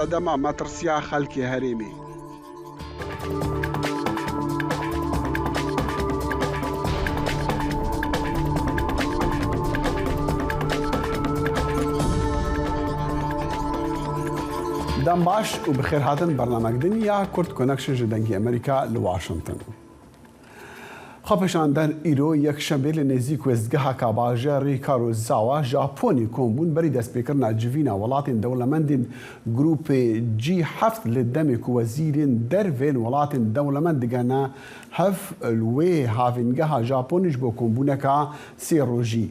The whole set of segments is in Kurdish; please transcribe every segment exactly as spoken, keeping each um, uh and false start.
Dema metirsiya xelkê herêmê. Dem baş û bi xêr hatin bernamek din ya Kurd Connection ji Dengê Amerîka li Washington. Xwepêşander îro yekşemê li nêzîk wêstgeheka bajarê Karuizawa Japonê kom bûn berî destpêkirina civîna welatên dewlemendên Grûpê G heft li demê ku wezîrên dervên welatên dewlemend digihene hev li wê havîngeha Japonê ji bo kombûneka sê rojî.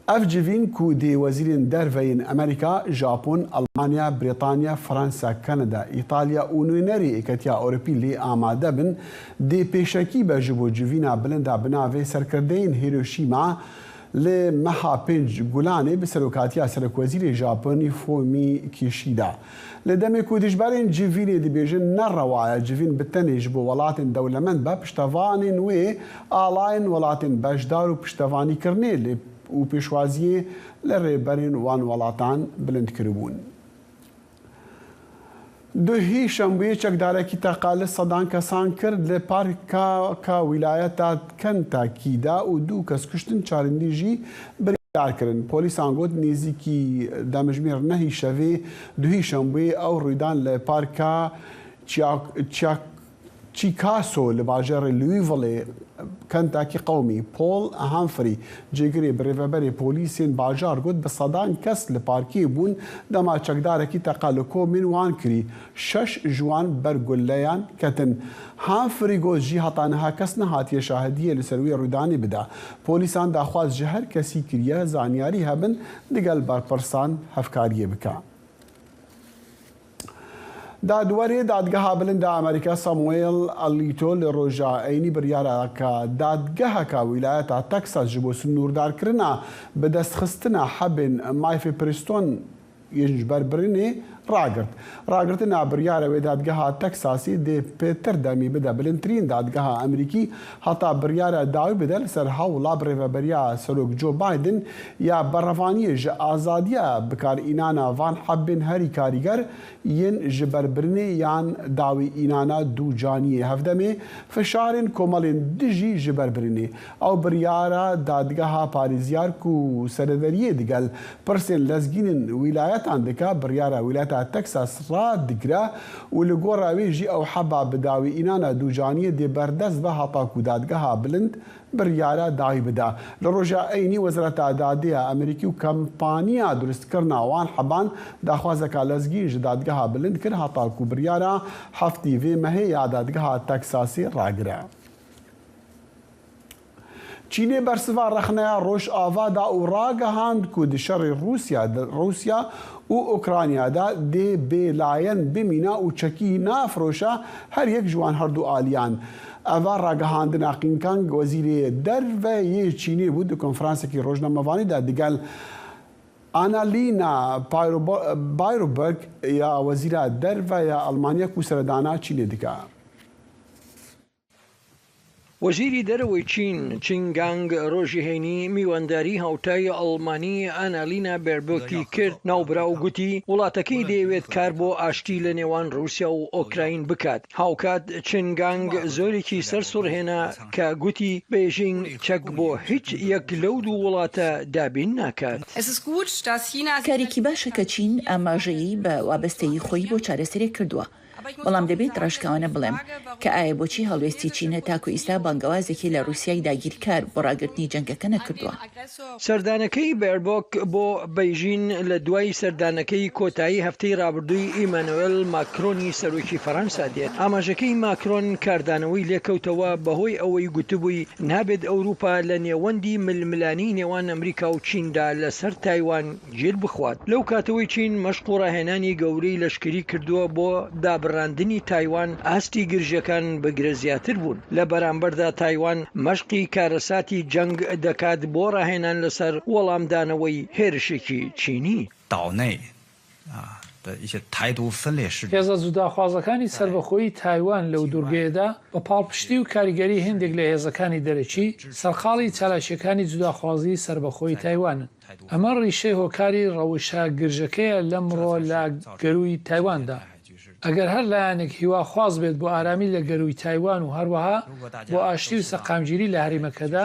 Ev civîn ku dê wezîrên derve yên Amerîka, Japon, Almanya, Brîtanya, Fransa, Kanada, Îtalya û nûnerê Yeketiya Ewropî lê amade bin, dê pêşekî be ji bo civîna bilinda bi navê Serkirdeyên Hiroşîma li meha pênc Gulanê bi serokatiya serokwezîrê Japonî Fumio Kishida. Li demê ku dijberên civînê dibêjin ne rewa ye civîn bi tenê ji bo welatên dewlemend be, piştevanên wê alayên welatên beşdar û piştevanîkirinê lê û pêşwaziyê li rêberên wan welatan bilind kiribûn. Duhî şembûyê çekdarekî teqa li sedan kesan kir li parka ka wîlayeta Kentucky de û du kes kuştin, çarindî jî biryar kirin. Polîsan got nêzîkî demjimêr nehî şevê duhî şembûyê ew rûydan li parka Çiyak-, Çiyak-, Çîkaso li bajarê Louisville-ê Kentucky qewimî. Paul Humphrey, cêgirê birêveberê polîsên bajar got, bi sedan kes li parkê bûn, dema çekdarekî teqa li komên wan kirî. Şeş ji wan ber guleyan ketin. Humphrey got, jî heta niha kes nehatiye şahidiyê li ser wê rûdanê bide. Polîsan daxwaz ji her kesî kiriye, zanyarî hebin digel berpirsan hevkariyê bike. Dadwerê Dadgeha Bilind a Amerîka Samuel Alito li roja Eynî biryareke dadgeheke wîlayeta Texas ji bo sinûrdarkirina bidestxistina hebên mifepristone yên ji ber birinê ragirt. Ragirtina biryara wê dadgeha Texasî dê pêtir demî bide bilindtirîn dadgeha Amerîkî heta biryara dawî bide li ser hewla birêveberiya Serok Joe Biden ya berevaniyê ji azadiya bikarînana van hebên herî karîger yên ji ber birinê yan dawî înana dû caniyê hevdemê fişarên komelên dijî ji ber birinê. Ew biryara dadgeha parêziyar ku serederiyê digel pirsên lezgînên wîlayetan dike, biryara wîlayeta Texas radigire û li gora wê jî ew heba bi dawî înana dû caniyê dê berdest be heta ku dadgeha bilind biryara dawî bide. Li roja Eynî Wezareta Dadê ya Amerîkî û kampaniya durustkirina wan heban daxwazeke lezgîn ji dadgeha bilind kir heta ku biryara heftî vê mehê ya dadgeha Texasê ragire. Çînê bersiva rexneya Rojava da û ragihand ku di şerê Rûsya de, Rûsya û Ukrayna de dê bêlayen bimîne û çekî nafroşe her yek ji wan herdu aliyan. Eva ragihandina Qin Gang, wezîrê derve yê Çînê bû, di konferansekî rojnamevanî de digel Annalena Baerbo-, Baerbock ya wezîra derve ya Almanya ku seredana Çînê dike. Wezîrî Derewê Çîn, Qin Gang, rojî heyînî mîwandariya hawtayê Almanî Annalena Baerbockî kir. Navbera û gotî, welatekî dê wêt kar bo aştî li nêwan Rûsya û Ukrayn bikat. Hawkat Qin Gang zorîkî ser sor hêna ke gotî Beijing çek bo hiç yek lew du welate dabîn nakat. Es ist gut, dass China Karîkî baş e ke Çîn amajeyî bi wabesteyî xweyî bo çareserê kirduwa. بەڵام دەبێت ڕاشکاوانە بڵێم کە ئایا بۆچی هەڵوێستی چین هەتاکو ئیستا بانگەوازێکی لە رووسیای داگیرکار بۆ ڕاگرتنی جەنگەکە نەکردووە. سەردانەکەی بێربۆک بۆ بەیژین لە دوای سەردانەکەی کۆتایی هەفتەی ڕابردووی ئیمانوێل ماکرۆنی سەرۆکی فەڕەنسا دێت. ئاماژەکەی ماکرۆن کاردانەوەی لێکەوتەوە بەهۆی ئەوەی گوتبووی نابێت ئەوروپا لە نێوەندی ململانی نێوان ئەمریکا و چیندا لەسەر تایوان گیر بخوات. لەو کاتەوەی چین مەشق و ڕاهێنانی گەورەی لەشکری کردووە بۆ دابڕاندنی تایوان، ئاستی گرژەکان بگرە زیاتر بوون. لە بەرامبەردا تایوان مەشقی کارەساتی جەنگ دەکات بۆ ڕاهێنان لەسەر وەڵامدانەوەی هێرشێکی چینی. 岛内啊，一些台独分裂势力。 هێزە جوداخوازەکانی سەربەخۆی تایوان لەو دوورگەیەدا بە پاڵپشتی و کاریگەری هێندێک لە هێزەکانی دەرەکی سەرقاڵی چالاکیەکانی جوداخوازی سەربەخۆی تایوانن. ئەمە ڕیشەی هۆکاری ڕەوشە گرژەکەیە لەمڕۆ لە گەرووی تایواندا. ئەگەر هەر لایەنێک هیواخواز بێت بۆ ئارامی لە گەرووی تایوان و هەروەها بۆ ئاشتی و سەقامگیری لە هەرێمەکەدا،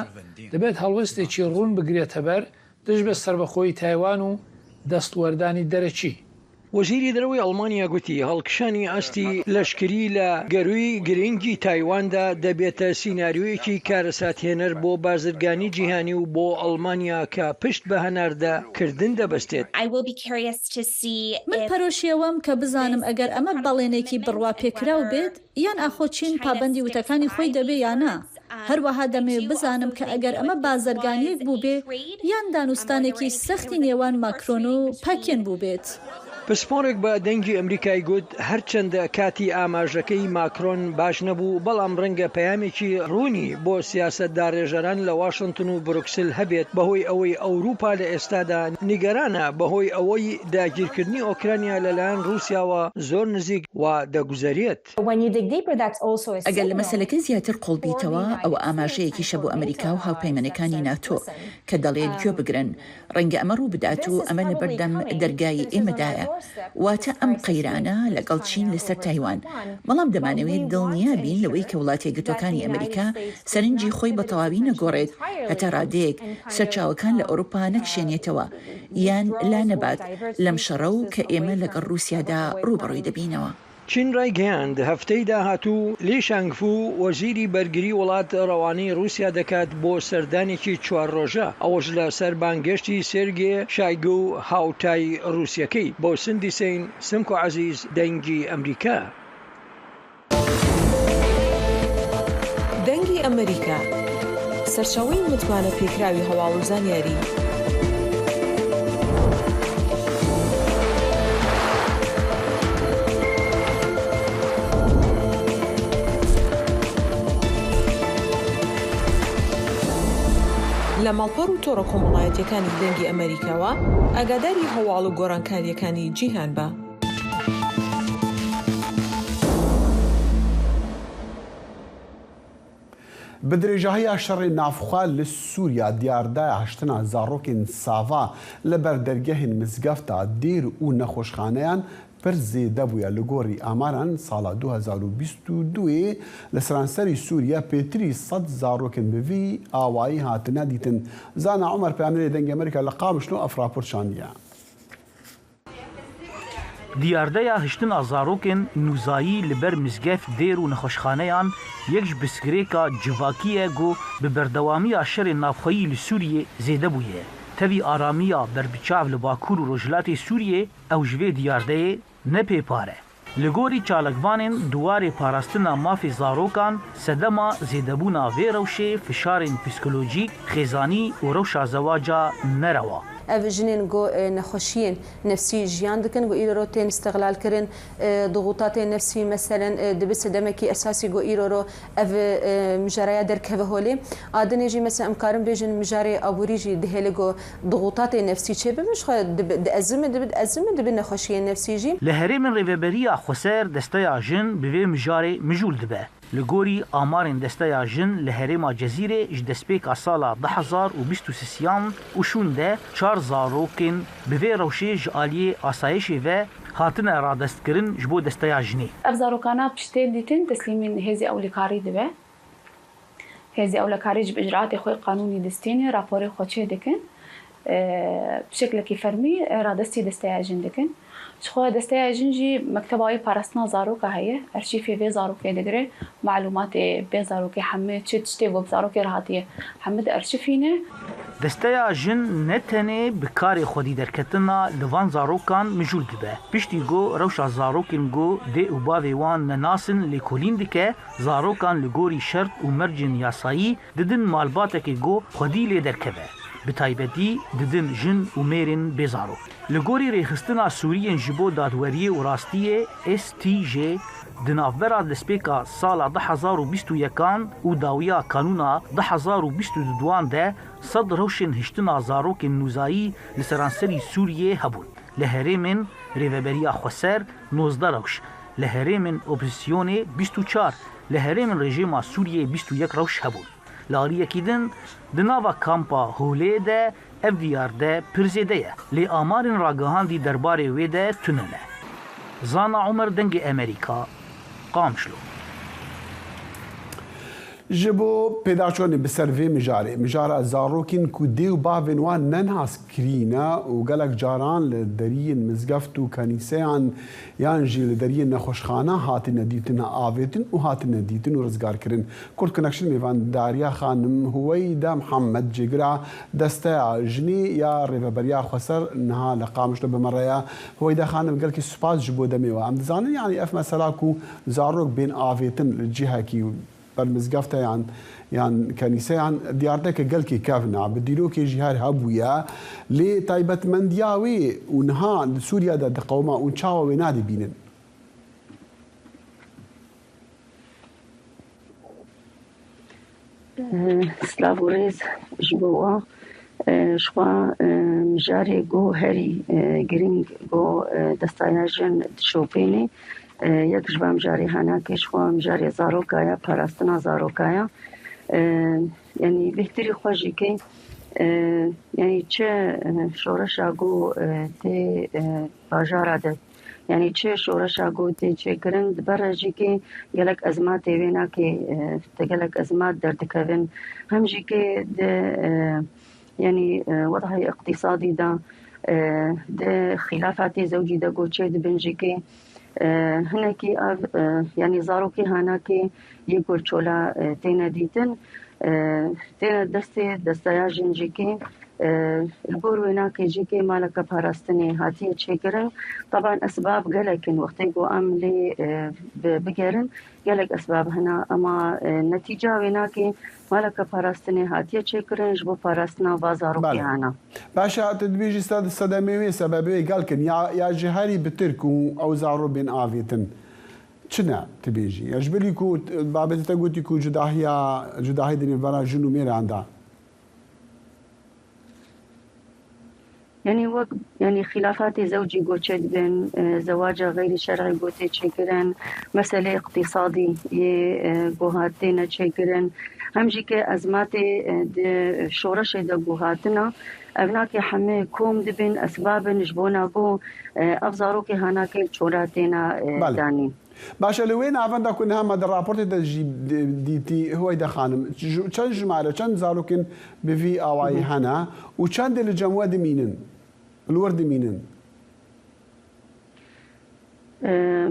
دەبێت هەڵوێستێکی ڕوون بگرێتە بەر دژ بە سەربەخۆی تایوان و دەستوەردانی دەرەکی. وەزیری دەرەوەی ئەڵمانیا گوتی، هەڵکشانی ئاستی لەشکری لە گەرووی گرنگی تایواندا دەبێتە سیناریۆیەکی کارەساتهێنەر بۆ بازرگانی جیهانی و بۆ ئەڵمانیا کە پشت بە هەناردە کردن دەبەستێت. I will be curious to see من if پەرۆشیەوەم کە بزانم ئەگەر ئەمە بەڵێنێکی بڕوا پێکراو بێت، یان ئاخۆ چین پابەندی وتەکانی خۆی دەبێ یا نا. هەروەها دەمەوێت بزانم کە ئەگەر ئەمە بازرگانیەک بووبێ، یان دانوستانێکی سەختی نێوان ماکرۆن و پەکین بووبێت. پسپۆڕێک بە دەنگی ئەمریکای گوت، هەرچەندە کاتی ئاماژەکەی ماکرۆن باش نەبوو، بەڵام ڕەنگە پەیامێکی ڕوونی بۆ سیاسەت داڕێژەران لە واشنگتن و بروکسل هەبێت، بەهۆی ئەوەی ئەوروپا لە ئێستادا نیگەرانە، بەهۆی ئەوەی داگیرکردنی ئۆکرانیا لەلایەن رووسیاوە زۆر نزیک و دەگوزەرێت. When you dig deeper, that's also a ئەگەر لە signal. مەسەلەکە زیاتر قۆڵبیتەوە، ئەوە ئاماژەیەکیشە بۆ ئەمریکا و هاوپەیمانەکانی ناتۆ کە دەڵێت گوێ بگرن. ڕەنگە ئەمە ڕوو بدات و ئەمە لە بەردەم دەرگای ئێمەدایە. واتە ئەم قەیرانە لەگەڵ چین لەسەر تایوان. بەڵام دەمانەوێت دڵنیا بین لەوەی کە وڵاتە یەکگرتوەکانی ئەمریکا سەرنجی خۆی بە تەواوی نەگۆڕێت، هەتا ڕادەیەک سەرچاوەکان لە ئەوروپا نەکشێنێتەوە، یان لا نەبات لەم شەڕە و کە ئێمە لەگەڵ رووسیادا ڕووبەڕووی دەبینەوە. چین ڕایگەیاند، هەفتەی داهاتوو لی شانگفو، وەزیری بەرگری وڵات، ڕەوانەی رووسیا دەکات بۆ سەردانێکی چوار ڕۆژە، ئەوەش لە سەر بانگێشتی سێرگێ شایگو و هاوتای رووسیەکەی. بۆ سندی سین، سمکۆ عەزیز، دەنگی ئەمریکا. دەنگی ئەمریکا، سەرچاوەی متمانە پێکراوی هەواڵ و زانیاری. لە ماڵپەڕ و تۆڕە کۆمەڵایەتیەکانی دەنگی ئەمریکاوە ئاگاداری هەواڵ و گۆڕانکاریەکانی جیهان بە. Bi dirêjahiya şerê navxwe li Sûriya, diyardeya hiştina zarokên sava li ber dergehên mizgefta, dêr û nexweşxaneyan pir zêde bûye. Li gorî amaran sala du hezar û bîst û duyê li seranserî Sûriye pêtirî sed zarokên bi vî awayî hatine dîtin. Zana Omer, peyamnêrê Dengê Amerîka li Qamişlo ev rapor şandiye. Diyardeya hiştina zarokên nûzayî li ber mizgeft, dêr û nexweşxaneyan yek ji pirsgirêka civakî ye ku bi berdewamiya şerên navxweyî li Sûriyê zêde bûye. Tevî aramiya berbiçav li Bakur û Rojhilatê Sûriyê ew ji vê diyardeyê ne pêpar e. Li gorî çalakvanên di warê parastina mafê zarokan, sedema zêdebûna vê rewşê fişarên psîkolojîk, xêzanî û rewşa zewaca nerewa. Ev jinên ku, e, nexweşiyên nefsî jiyan dikin, ku îro tên îstixlal kirin, e, dixûtatên nefsî, meselen, e, dibe sedemekî esasî ku îro ro ev, e, mijaraya derkeve holê. A dinê jî, mesela, em karin bêjin mijarê aborî jî dihêle ku dixûtatê nefsî çêbibin, ji xwe dibe, di ezime dibe, di ezime dibe nexweşiyên nefsî jî. Li herêmên Rêveberiya Xweser Desteya Jin bi vê mijarê mijûl dibe. Li gorî amarên Desteya Jin li herêma Cezîrê ji destpêka sala du hezar û bîst û sêyan û şûn de çar zarokên bi vê rewşê ji aliyê asayişê ve hatine radestkirin ji bo Desteya Jinê. Ev zarokana piştê dîtin teslîmên hêzê ewlekarî dibe. Hêzê ewlekarî ji bi icraatê xwe qanûnî distîne, raporê xwe çê dikin. E, bi şeklekî fermî, e, radestî Desteya Jin dikin. Ji xwe Desteya Jin jî mekteba wê parastina zaroka heye, erşîfê vê zarokê digire, malûmatê vê zarokê hemî, çi tiştê ku bi zarokê re hatiye, hemî diarşifîne. Desteya Jin ne tenê bi karê xwedî derketina li van zarokan mijûl dibe. Piştî ku rewşa zarokên ku dê û bavê wan nenasin lêkolîn dike, zarokan li gorî şert û mercên yasayî didin malbatekê ku xwedî lê derkeve, bi taybetî didin jin û mêrên bêzarok. Li gorî Rêxistina Sûriyên ji bo Dadweriyê û Rastiyê, S T J, di navbera destpêka sala du hezar û bîst û yekan û dawiya kanûna du hezar û bîst û duan de sed rewşên hiştina zarokên nûzayî li seranserî Sûriyê hebûn. Li herêmên Rêveberiya Xweser nozdeh rewş, li herêmên opozîsyonê bîst û çar, li herêmên rejîma Sûriyeyê bîst û yek rewş hebûn. Li aliyekî din, di nava kampa Holê de ev diyar de pir zêde ye, lê amarên ragihandî derbarê wê de tune ne. Zana Omer, Dengê Emerîka, Qamişlo. Ji bo pêdaçûnê bi ser vê mijarê, mijara zarokên ku dê û bavên wan nenaskirî ne û gelek caran li deriyên mizgeft û kenîseyan yan jî li deriyên nexweşxana hatine dîtin, avêtin û hatine dîtin û rizgarkirin. Kurd Connection mêvandariya xanim Huweyda Mihemed, cêgira Desteya Jinê ya Rêveberiya Xweser, niha li Qamişlo bi me re ye. Huweyda xanim, gelkî spas ji bo demê we. Em dizanin, yanî ev mesela ku zarok bên avêtin li cihekî ber mizgefteyan yan kenîseyan diyar dike gelkî kevn e, bi dîrokê jî her hebûye. Lê taybetmendiya wê û niha li Sûriye de diqewime û çawa wê nadibînin? Eh, Silav û rêz ji bo we. Eh, ji xwe, eh, mijarê ku herî, eh, girîng ku, eh, destaya jin dişopênê, eh, yek ji van mijarê hanakê ji xwe mijarê zaroka ye, parastina zaroka ye. Eh, yanî bêhtirî xwe jî kê, eh, yanî çi, eh, şoreşa ku, eh, tê, eh, bajara de, yanî çi şoreşa ku tê çêkirin, di ber re jî kê gelek ezmatê wê nakê, eh, te gelek ezmat derdikevin. Hem jî kê di, eh, yanî, eh, wedhayê iqtîsadî de, eh, di xîlafatê zewcî de ku çêdibin jî kê, eh, hinekî ev, eh, yanî zarokê hanakê yê ku li çola, eh, têne dîtin, eh, têne destê desteya jin jî kê, eh, li gor wênakê jî kê maleke parastinê hatiye çêkirin. Teban esbab gelek in wextê ku em lê, eh, bi-, bigerin, gelek esbab hene, ema, eh, netîca wênakê maleke parastinê hatiye çêkirin ji bo parastina va zarokê Belê. hene. Baş e, tu dibêjî sed, sedemê wê, sebebê wê gelk in. Ya, ya ji herî bitir ku ew zaro bên avêtin. Çi ne, tu bêjî? Ya ji bilî ku, babetê te gotî ku cudahiya, cudahî di nêvbera jin û mêran de. Yanî wek, yanî xîlafatê zewcî ku çêdibin, e, zewaca xeyrî şer'î ku tê çêkirin, meselê iqtîsadî yê, e, ku hat têne çêkirin, hem jî ke ezmatê, e, di şoreşê de ku hatina, ev nakê hemê kom dibin, esbab in ji bona ku, e, ev zarokê hanakê li çora têne, e, Belê. danîn. Baş e, li wê navenda ku niha me di raportê de jî di-, dîtî, Huweyda xanim, ji-, çend jimare, çend zarokên bi vî awayî Hı hı. hene û çendê li cem we dimînin, li wir dimînin? E,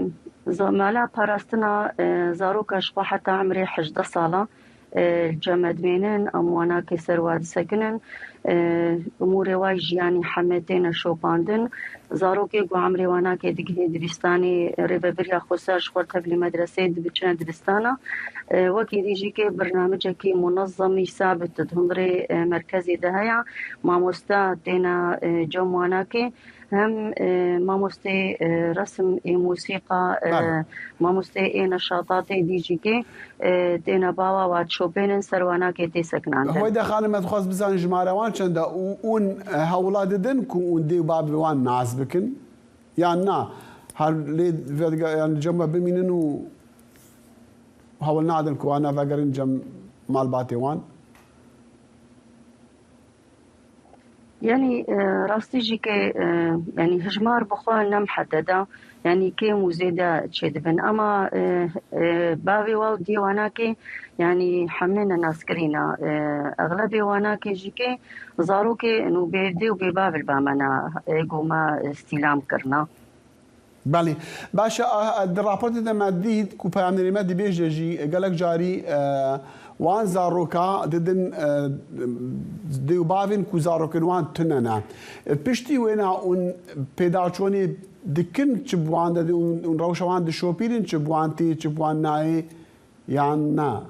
za-, mala parastina, e, zaroka ji xwe heta emrê hejdeh sala, e, cem me dimînin, em wanakê ser wa disekinin. E, umûrê wa yî jiyanî hemê têne şopandin. Zarokê ku emrê wanakê digihê dibistanê, rêvebiriya xweser ji xwe tevlî medreseyê dibiçine dibistana. E, wekî dî jî kê birnamicekî munezemî sabit di hundirê, e, merkezê de heye. Mamoste têne, e, cem wanakê. Hem, e, mamostê, e, resim ê musîqa, e, Belê. mamostê ê neşatatê dî jî kê, e, têne bawa wa dişopênin ser wanakê tê sekinandin. Huweyda xanim, ez dixwaz bizanin jimare wan çend e û hûn, e, hewla didin ku hûn dê û bavê wan nas bikin? Yan na? Her lê vediga, yan cem we bimînin û hewl nadin ku wan nevegerin cem malbatê wan? Yanî, e, rastî jî ke, e, yanî hijmar bi xwe ne mihedded e, yanî kêm û zêde çêdibin. Ema, e, e, bavê wa û diyê wanakê, yanî hemê nenaskirî ne. E, exlebê wanakê jî ke zarokê nû bê dê û bê bav li ba me ne, e, ku me, e, stîlam kirine. Belê. Baş e, a, di raportê de me dît ku peyamnêrê me dibêje jî gelek carî, e, wan zaroka didin, e, dê û bavên ku zarokên wan tune ne. E, piştî wêna hûn pêdaçûnê dikin çi bi wan de hûn, hûn rewşa wan dişopînin, çi bi wan tê, çi bi wan nayê yan na?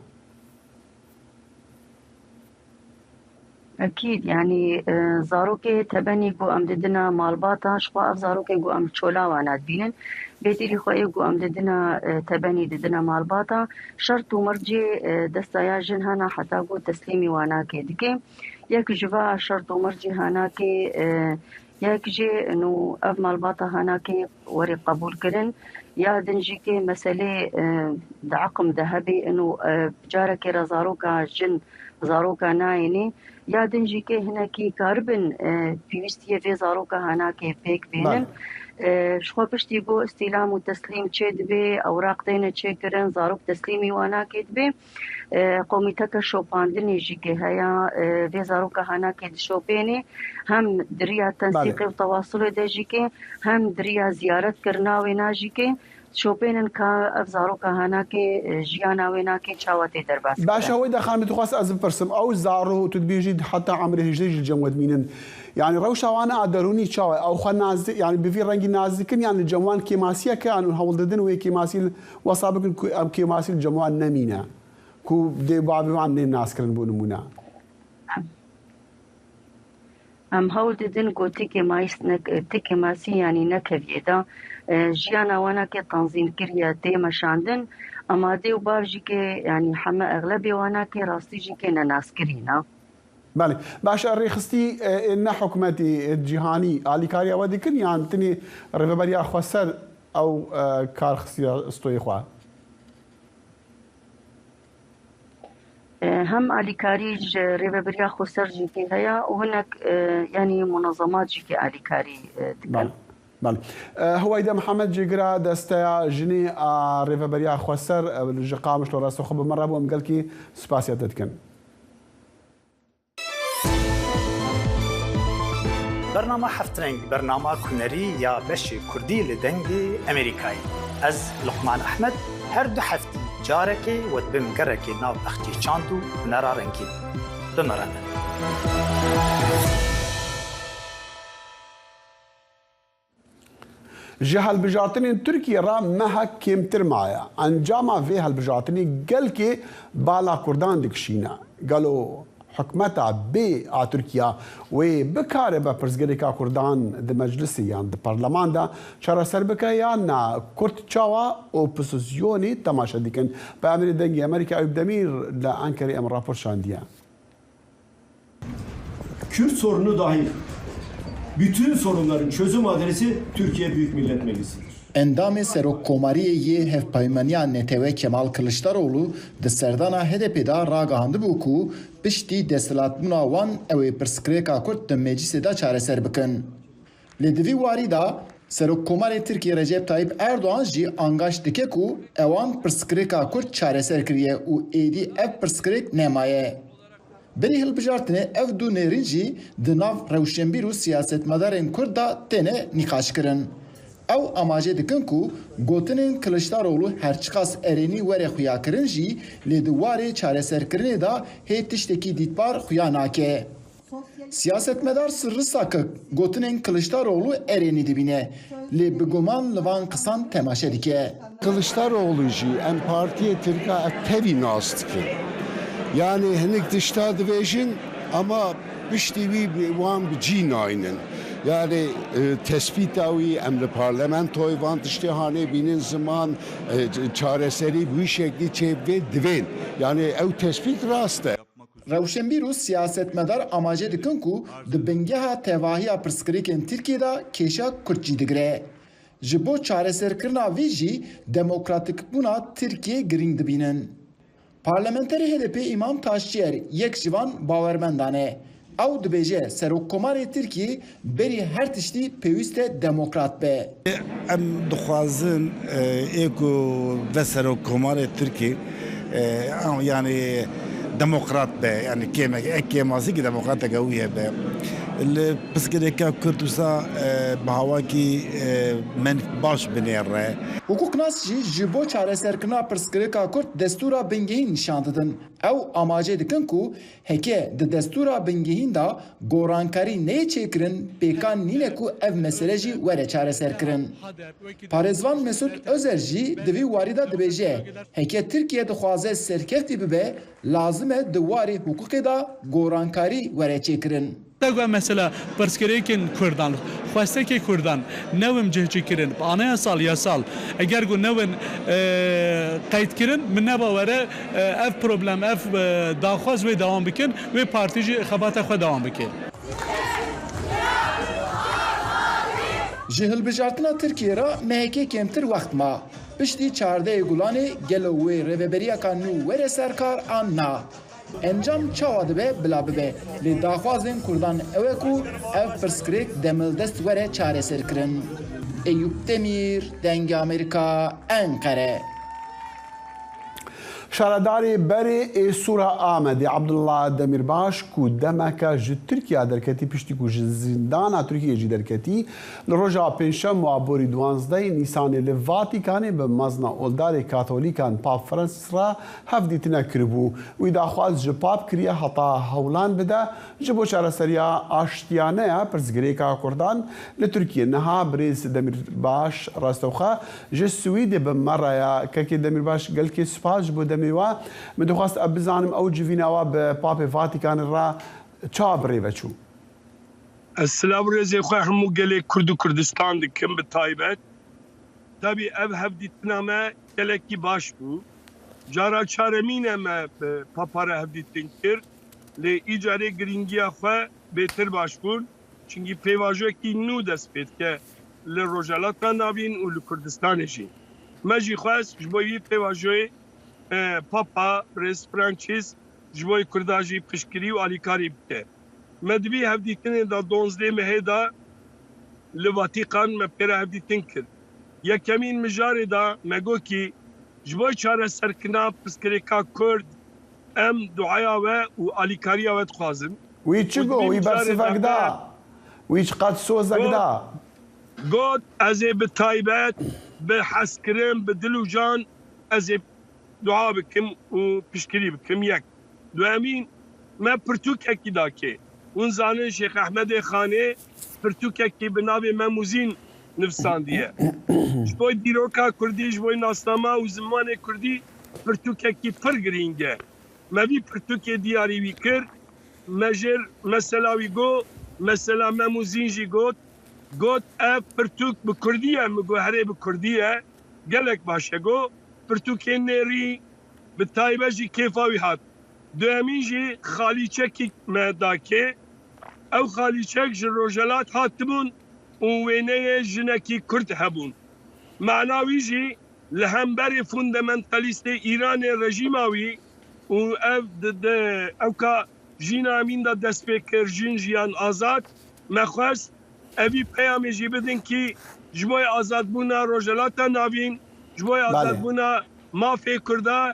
Ekîd, yanî, e, zarokê tebenî ku em didine malbata, ji xwe ev zarokê ku em çola wana dibînin, bêdîrî xwe ê ku em didine, e, tebenî didine malbata, şert û mercê, e, destaya jin hene heta ku teslîmî wanakê dike. Yek ji va şert û mercê hanakê, e, Yek jî ino ev malbata hanakê werê qebûl kirin, ya din jî kê meselê, e, di eqim de hebê, ino, e, carekê re zaroka jin, zaroka nayênê, ya din jî kê hinekî karibin, e, pêwîstiyê vê zaroka hanakê pêk bênin. Bale. E, ji xwe piştî ku îstîlam û teslîm çê dibê, ewraq têne çêkirin, zarok teslîmî wanakê dibê. E, komîteke şopandinê jî kê heye, e, vê zaroka hanakê dişopênê, hem di riya tensîqê Bale. û tewasulê de jî kê, hem di riya ziyaret kirina wêna jî kê, şopênin ka ev zaroka hanakê, e, jiyana wêna kê çawa tê derbas Baş e, kirin. Heweyda xanimê, dixwest ez bipirsim, ew zaro tu dibêjî heta emrê hejdeh jî li cem we dimînin. Yani rewşa wan a derûnî çawa ye? Ew xwe nazik, yani bi vî rengî nazik in, yan li cem wan kêmasiyek e, an hûn hewl didin wê kêmasî li, wesa bikin ku ew kêmasî li cem wan nemîne? Ku dê bavê wan nên naskirin bo nimûne. Em hewl didin ku ti kêmayîs nek-, ti kêmasî yanî nekeviyê de, e, jiyana wana kê tanzîm kiriye, tê meşandin, ema dê û bav jî kê, yanî heme exlebê wana kê rastî jî kê nenaskirî ne. Belê. Baş e, rêxistî, e, ê ne hikûmetê, e, cîhanî alîkariya we dikin yan tenê Rêveberiya Xweser ew, e, kar xistiye stoyê xwe? E, hem alîkarî ji Rêveberiya Xweser jî kê heye û hinek, e, yanî munezemat jî kê alîkarî, e, dikin. Belê. Belê. E, Heweyde Mihemed, jêgira Desteya Jinê a Rêveberiya Xweser, e, ji Qamişlo rastexwe bi min re bû, em gelkî spasiya te dikin. Bernama Heft Reng, bernama hunerî ya beşê kurdî li Dengê Emerîkayê. Ez Luqman Ehmed, her du heftî carekê we dibim gerekê nav bexçê çand û hunera rengîn. Bi min re bin. Ji hilbijartinên Tirkiyê re mehek kêmtir maye. Encama vê hilbijartinê gelkê bala Kurdan dikişîne. Gelo hikûmeta bê a Tirkiya wê bikaribe pirsgirêka Kurdan di meclisê yan di parleman de çareser bike yan na? Kurd çawa opozisyonê temaşe dikin? Peyamêrê Dengê Amerîka Eyûp Demîr li Enkerê em rapor şandiye. Kürt sorunu dahil bütün sorunların çözüm adresi Türkiye Büyük Millet Meclisi'dir. Endamê Serokkomariyê yê Hevpeymaniya N T W Kemal Kiliçdaroglu di serdana H D P de ragihandibû ku piştî desthilatbûna wan ew ê pirsgirêka Kurd di meclisê de çareser bikin. Lê di vî warî de Serokkomarê Tirkiyê Recep Tayyip Erdogan jî angaşt dike ku ewan pirsgirêka Kurd çareser kiriye û êdî ev pirsgirêk nemaye. Berî hilbijartinê ev du nêrîn jî di nav rewşenbîr û siyasetmedarên Kurd de têne nîqaşkirin. Ew amaje dikin ku gotinên Kiliçdaroglu her çiqas erênî were xuyakirin jî, lê di warê çareserkirinê de hê tiştekî dîtbar xuya nake. Siyasetmedar Sirri Sakik gotinên Kiliçdaroglu erênî dibîne, lê bi guman li van qisan temaşe dike. Kiliçdaroglu jî em partiyê Tirka ev tevî nas dikin. Yani hinek tişta dibêjin ama piştî wî bi-, wan bi cî naynin. Yani, e, tespîta wî em li parlamentoyê van tiştê hanê bînin ziman, e, çareserî bi wî şeklî çêbibê divên. Yani ew tespît rast e. Rewşenbîr û siyasetmedar amaje dikin ku di bingeha tevahiya pirsgirêkên Tirkiyê de kêşa Kurd cî digire. Ji bo çareserkirina vî jî demokratîkbûna Tirkiyê girîng dibînin. Parlamenterê H D P Îmam Taşçiyer yek ji van bawermendan e. Ew dibêje Serokkomarê Tirkiyê berî her tiştî pêwîst e demokrat be. Em dixwazin, e, ê ku ve Serokkomarê Tirkî, e, em, yanî demokrat be, yanî kêmek, ek kêmasî ki demokrateke wî hebe. Li pirsgirêka Kurd wisa, e, bi hawakî, e, men baş binêre. Hukuknas jî ji bo çareserkirina pirsgirêka Kurd destûra bingehîn nîşan didin. Ew amaje dikin ku heke di destûra bingehîn de gorankarî neyê çêkirin, pêkan nîne ku ev mesele jî were çareserkirin. Parêzvan Mesut Özer jî di vî warî de dibêje, heke Tirkiye dixwaze serkeftî bibe, lazim e di warê hiqûqê de gorankarî were çêkirin. Te got mesela pirsgirêkên Kurdan, xwestekê Kurdan newin cihcîkirin, bi anayasal, yasal, eger ku newin, e, qeydkirin, min neba were, e, ev problem, ev, e, daxwaz wê dewam bikin, wê partî jî xebata xwe dewam bike. Ji hilbijartina Tirkiyê re mehekê kêmtir wext ma. Piştî çardehê Gulanê gelo wê rêveberiyeka nû were ser kar an na? Encam çawa dibe bila bibe, lê daxwazên Kurdan ew e ku ev pirsgirêk demildest were çareserkirin. Eyûp Demîr, Dengê Amerîka, Enqere. Şaredarê berê ê Sûra Amedê Abdullah Demîrbaş ku demeke ji Tirkiya derketî, piştî ku ji zîndana Tirkiyê jî derketî, li roja Pêncşem û aborî duwazdehê Nîsanê li Vatikanê bi mezna oldarê Katolîkan Pap Francis re hevdîtinek kiribû. Wî daxwaz ji Pap kiriye heta hewlan bide ji bo çareseriya aştiyane ya pirsgirêka Kurdan li Tirkiyê. Niha birêz Demîrbaş rastewxwe ji Swîdê bi me re ya. Kekê Demîrbaş, gelkê spas ji bo demê we. Min dixwest ez bizanim ew civîna we bi Papê Vatikanê re çawa bi rê ve çû? Ez silav û rêzê xwe hemû gelê Kurd û Kurdistan dikim bi taybet. Tabî ev hevdîtina me gelekî baş bû. Cara çaremîn e me bi Papa re hevdîtin kir. Lê îcarê girîngiya xwe bêtir baş bûn. Çimkî pêvajoyekî nû dest pê dike li Rojhelata Navîn û li Kurdistanê jî. Me jî xwest ji bo vî pêvajoyê, e, Papa Birêz Francis ji bo Kurda jî piştgirî û alîkarî bike. Me di vî hevdîtinê de, donzdeh mehê de, li Vatikan me pê re hevdîtin kir. Yekemîn mijarê de me got kî ji bo çareserkirina pirsgirêka Kurd em duaya we û alîkariya we dixwazin. Wî çi got? Wî bersivek da? Wî çiqas sozek da? Got, ez ê bi taybet, bi hezkirin, bi dil û can ez ê dua bikim û piştgirî bikim. Yek. Duyemîn, me pirtûkekî dakê. Hûn zanin Şêx Ehmedê Xanê pirtûkekî bi navê Mem û Zîn nivîsandiye. Ji bo dîroka kurdî, ji bo nasnama û zimanê kurdî pirtûkekî pir girîng e. Me vî pirtûkê diyarî wî kir. Me jêr mesela wî got, mesela Mem û Zîn jî got. Got, ev pirtûk bi kurdî ye. Min got, herê bi kurdî ye. Gelek baş e. Got, pirtûkên nêrî, bi taybet jî kêfa wî hat. Duyemîn jî xalîçekî me dakê. Ew xalîçek ji Rojhelat hatibûn û wêneyê jinekî Kurd hebûn. Mana wî jî li hemberî fundamentalisté Îranê, rejîma wî û ev di, di, ewka jîna min de dest pê kir, jin, jiyan, azad. Me xwest evî peyamê jî bidin kî ji bo azadbûna Rojhelata Navîn, ji bo Belê. azadbûna mafê Kurda,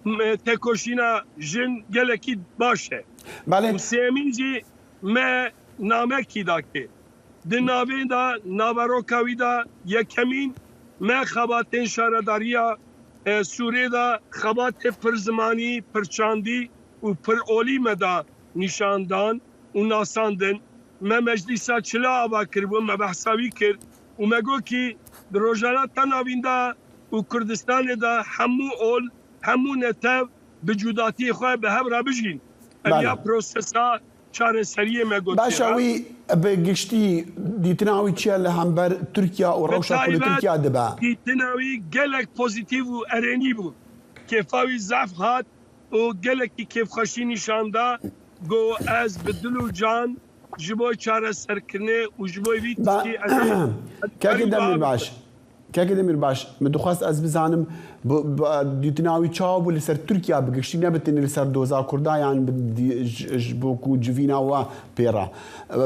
m-, tekoşîna jin gelekî baş e. Belê. Û sêyemîn jî me namekî dakê. Di navê de naveroka wî de yekemîn me xebatên şaredariya, e, Sûrê de xebatê pir zimanî, pir çandî û pir olî me da nîşan dan û nasandin. Me meclîsa çila ava kiribû, me behsa wî kir û me got kî di Rojhelata Navîn de û Kurdistanê de hemû ol, hemû netew bi cudatiyê xwe bi hev re bijîn. Ev Belê. ya prosesa çareseriyê me got. Baş e, wî bi giştî dîtina wî çi ye li hember Tirkiye û Bi rewşa ku li taybet Tirkiye dibe? dîtina wî gelek pozîtîf û erênî bû. Kêfa wî zehf hat û gelekî kêfxweşî nîşan da. Got, ez bi dil û can ji bo çareserkirinê û ji bo vî Ba-, tiştî ez ê Kekê Demîrbaş, Kekê Demîrbaş, min dixwest ez bizanim, bu, bu, dîtina wî çawa bû li ser Tirkiye bi giştî, ne bi tenê li ser doza Kurda, yan bi dî-, ji, ji bo ku civîna we pê re.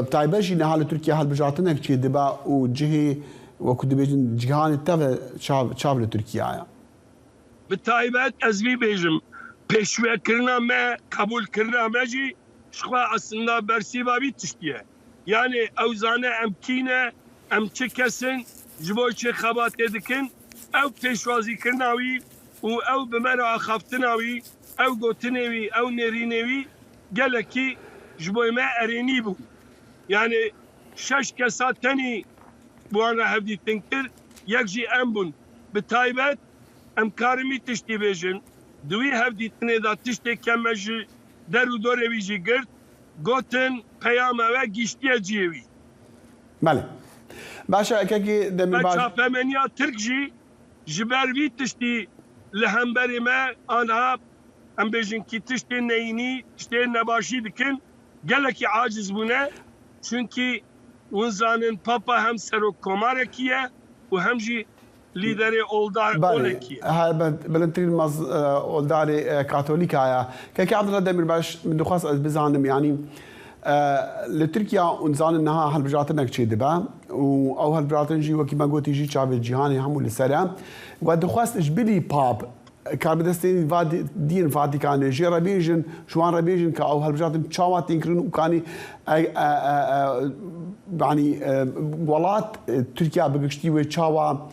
Bi taybet jî niha li Tirkiye hilbijartinek çêdibe û cihê, wekî dibêjin, cîhanê tev çav, çav li Tirkiye ye. Bi taybet ez vî bêjim, pêşvekirina me, qebûlkirina me jî ji xwe aslında bersîva vî tiştî ye. Yanê ew zane em kî ne, em çi kes in, ji bo çi xebatê dikin, ew pêşwazîkirina wî û ew bi me re axaftina wî, ew gotinê wî, ew nêrînê wî gelekî ji bo me erênî bû. Yanê şeş kesa tenî bi wan re hevdîtin kir, yek jî em bûn. Bi taybet em karin vî tiştî bêjin. Di wî hevdîtinê de tiştê ke me ji der û dorê wî jî girt, gotin, peyama we gihîştiye cihê wî. Belê. Baş e, Kekê Demîrbaş. Çapemeniya Tirk jî ji ber vî tiştî li hemberê me aniha, em bêjin kî tiştên neyînî, tiştên nebaşî dikin, gelekî aciz bûne. Çunkî Hûn zanin Papa hem serokkomarekî ye û hem jî lîderê oldar Belê, olekî ye. Her be-, bilindtirîn mez-, e, oldarê, e, Katolîka ye. Kekê Abdullah Demirbaş, min dixwest ez bizanim, yanî, e, li Tirkiye hûn zanin niha hilbijartinek çêdibe û ew hilbijartin jî wekî me gotî jî çavê cîhanê hemû li ser e. We dixwest ji bilî Pap Karbidestên va di-, diyên Vatikanê jê re bêjin, ji wan re bêjin ka ew hilbijartin çawa tên kirin û kanî, e, e, e, e, yanî, e, welat, e, Tirkiye bi giştî wê çawa,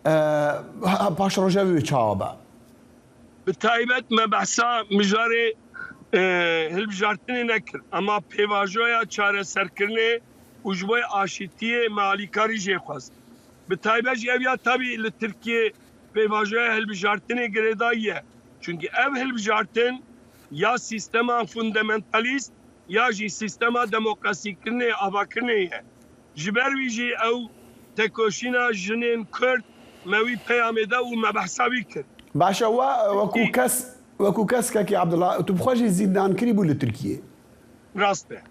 e, ha-, paşrojevê wê çawa be? Bi taybet me behsa mijarê, e, hilbijartinê nekir, ema pêvajoya çareserkirinê û ji bo aşîtiyê me alîkarî jê xwest. Bi taybet jî ev ya tabî li Tirkiyê pêvajoya hilbijartinê girêdayî ye. Çunkî ev hilbijartin ya sîstema fundamentalîst ya jî sîstema demokrasîkirinê, avakirinê ye. Ji ber wî jî ew tekoşîna jinên Kurd me wî peyamê da û me behsa wî kir. Baş e, we wekû Peki kes, wekû kes kekê Abdullah, tu bi xwe jî zîndankirî bû li Tirkiyê. Rast e.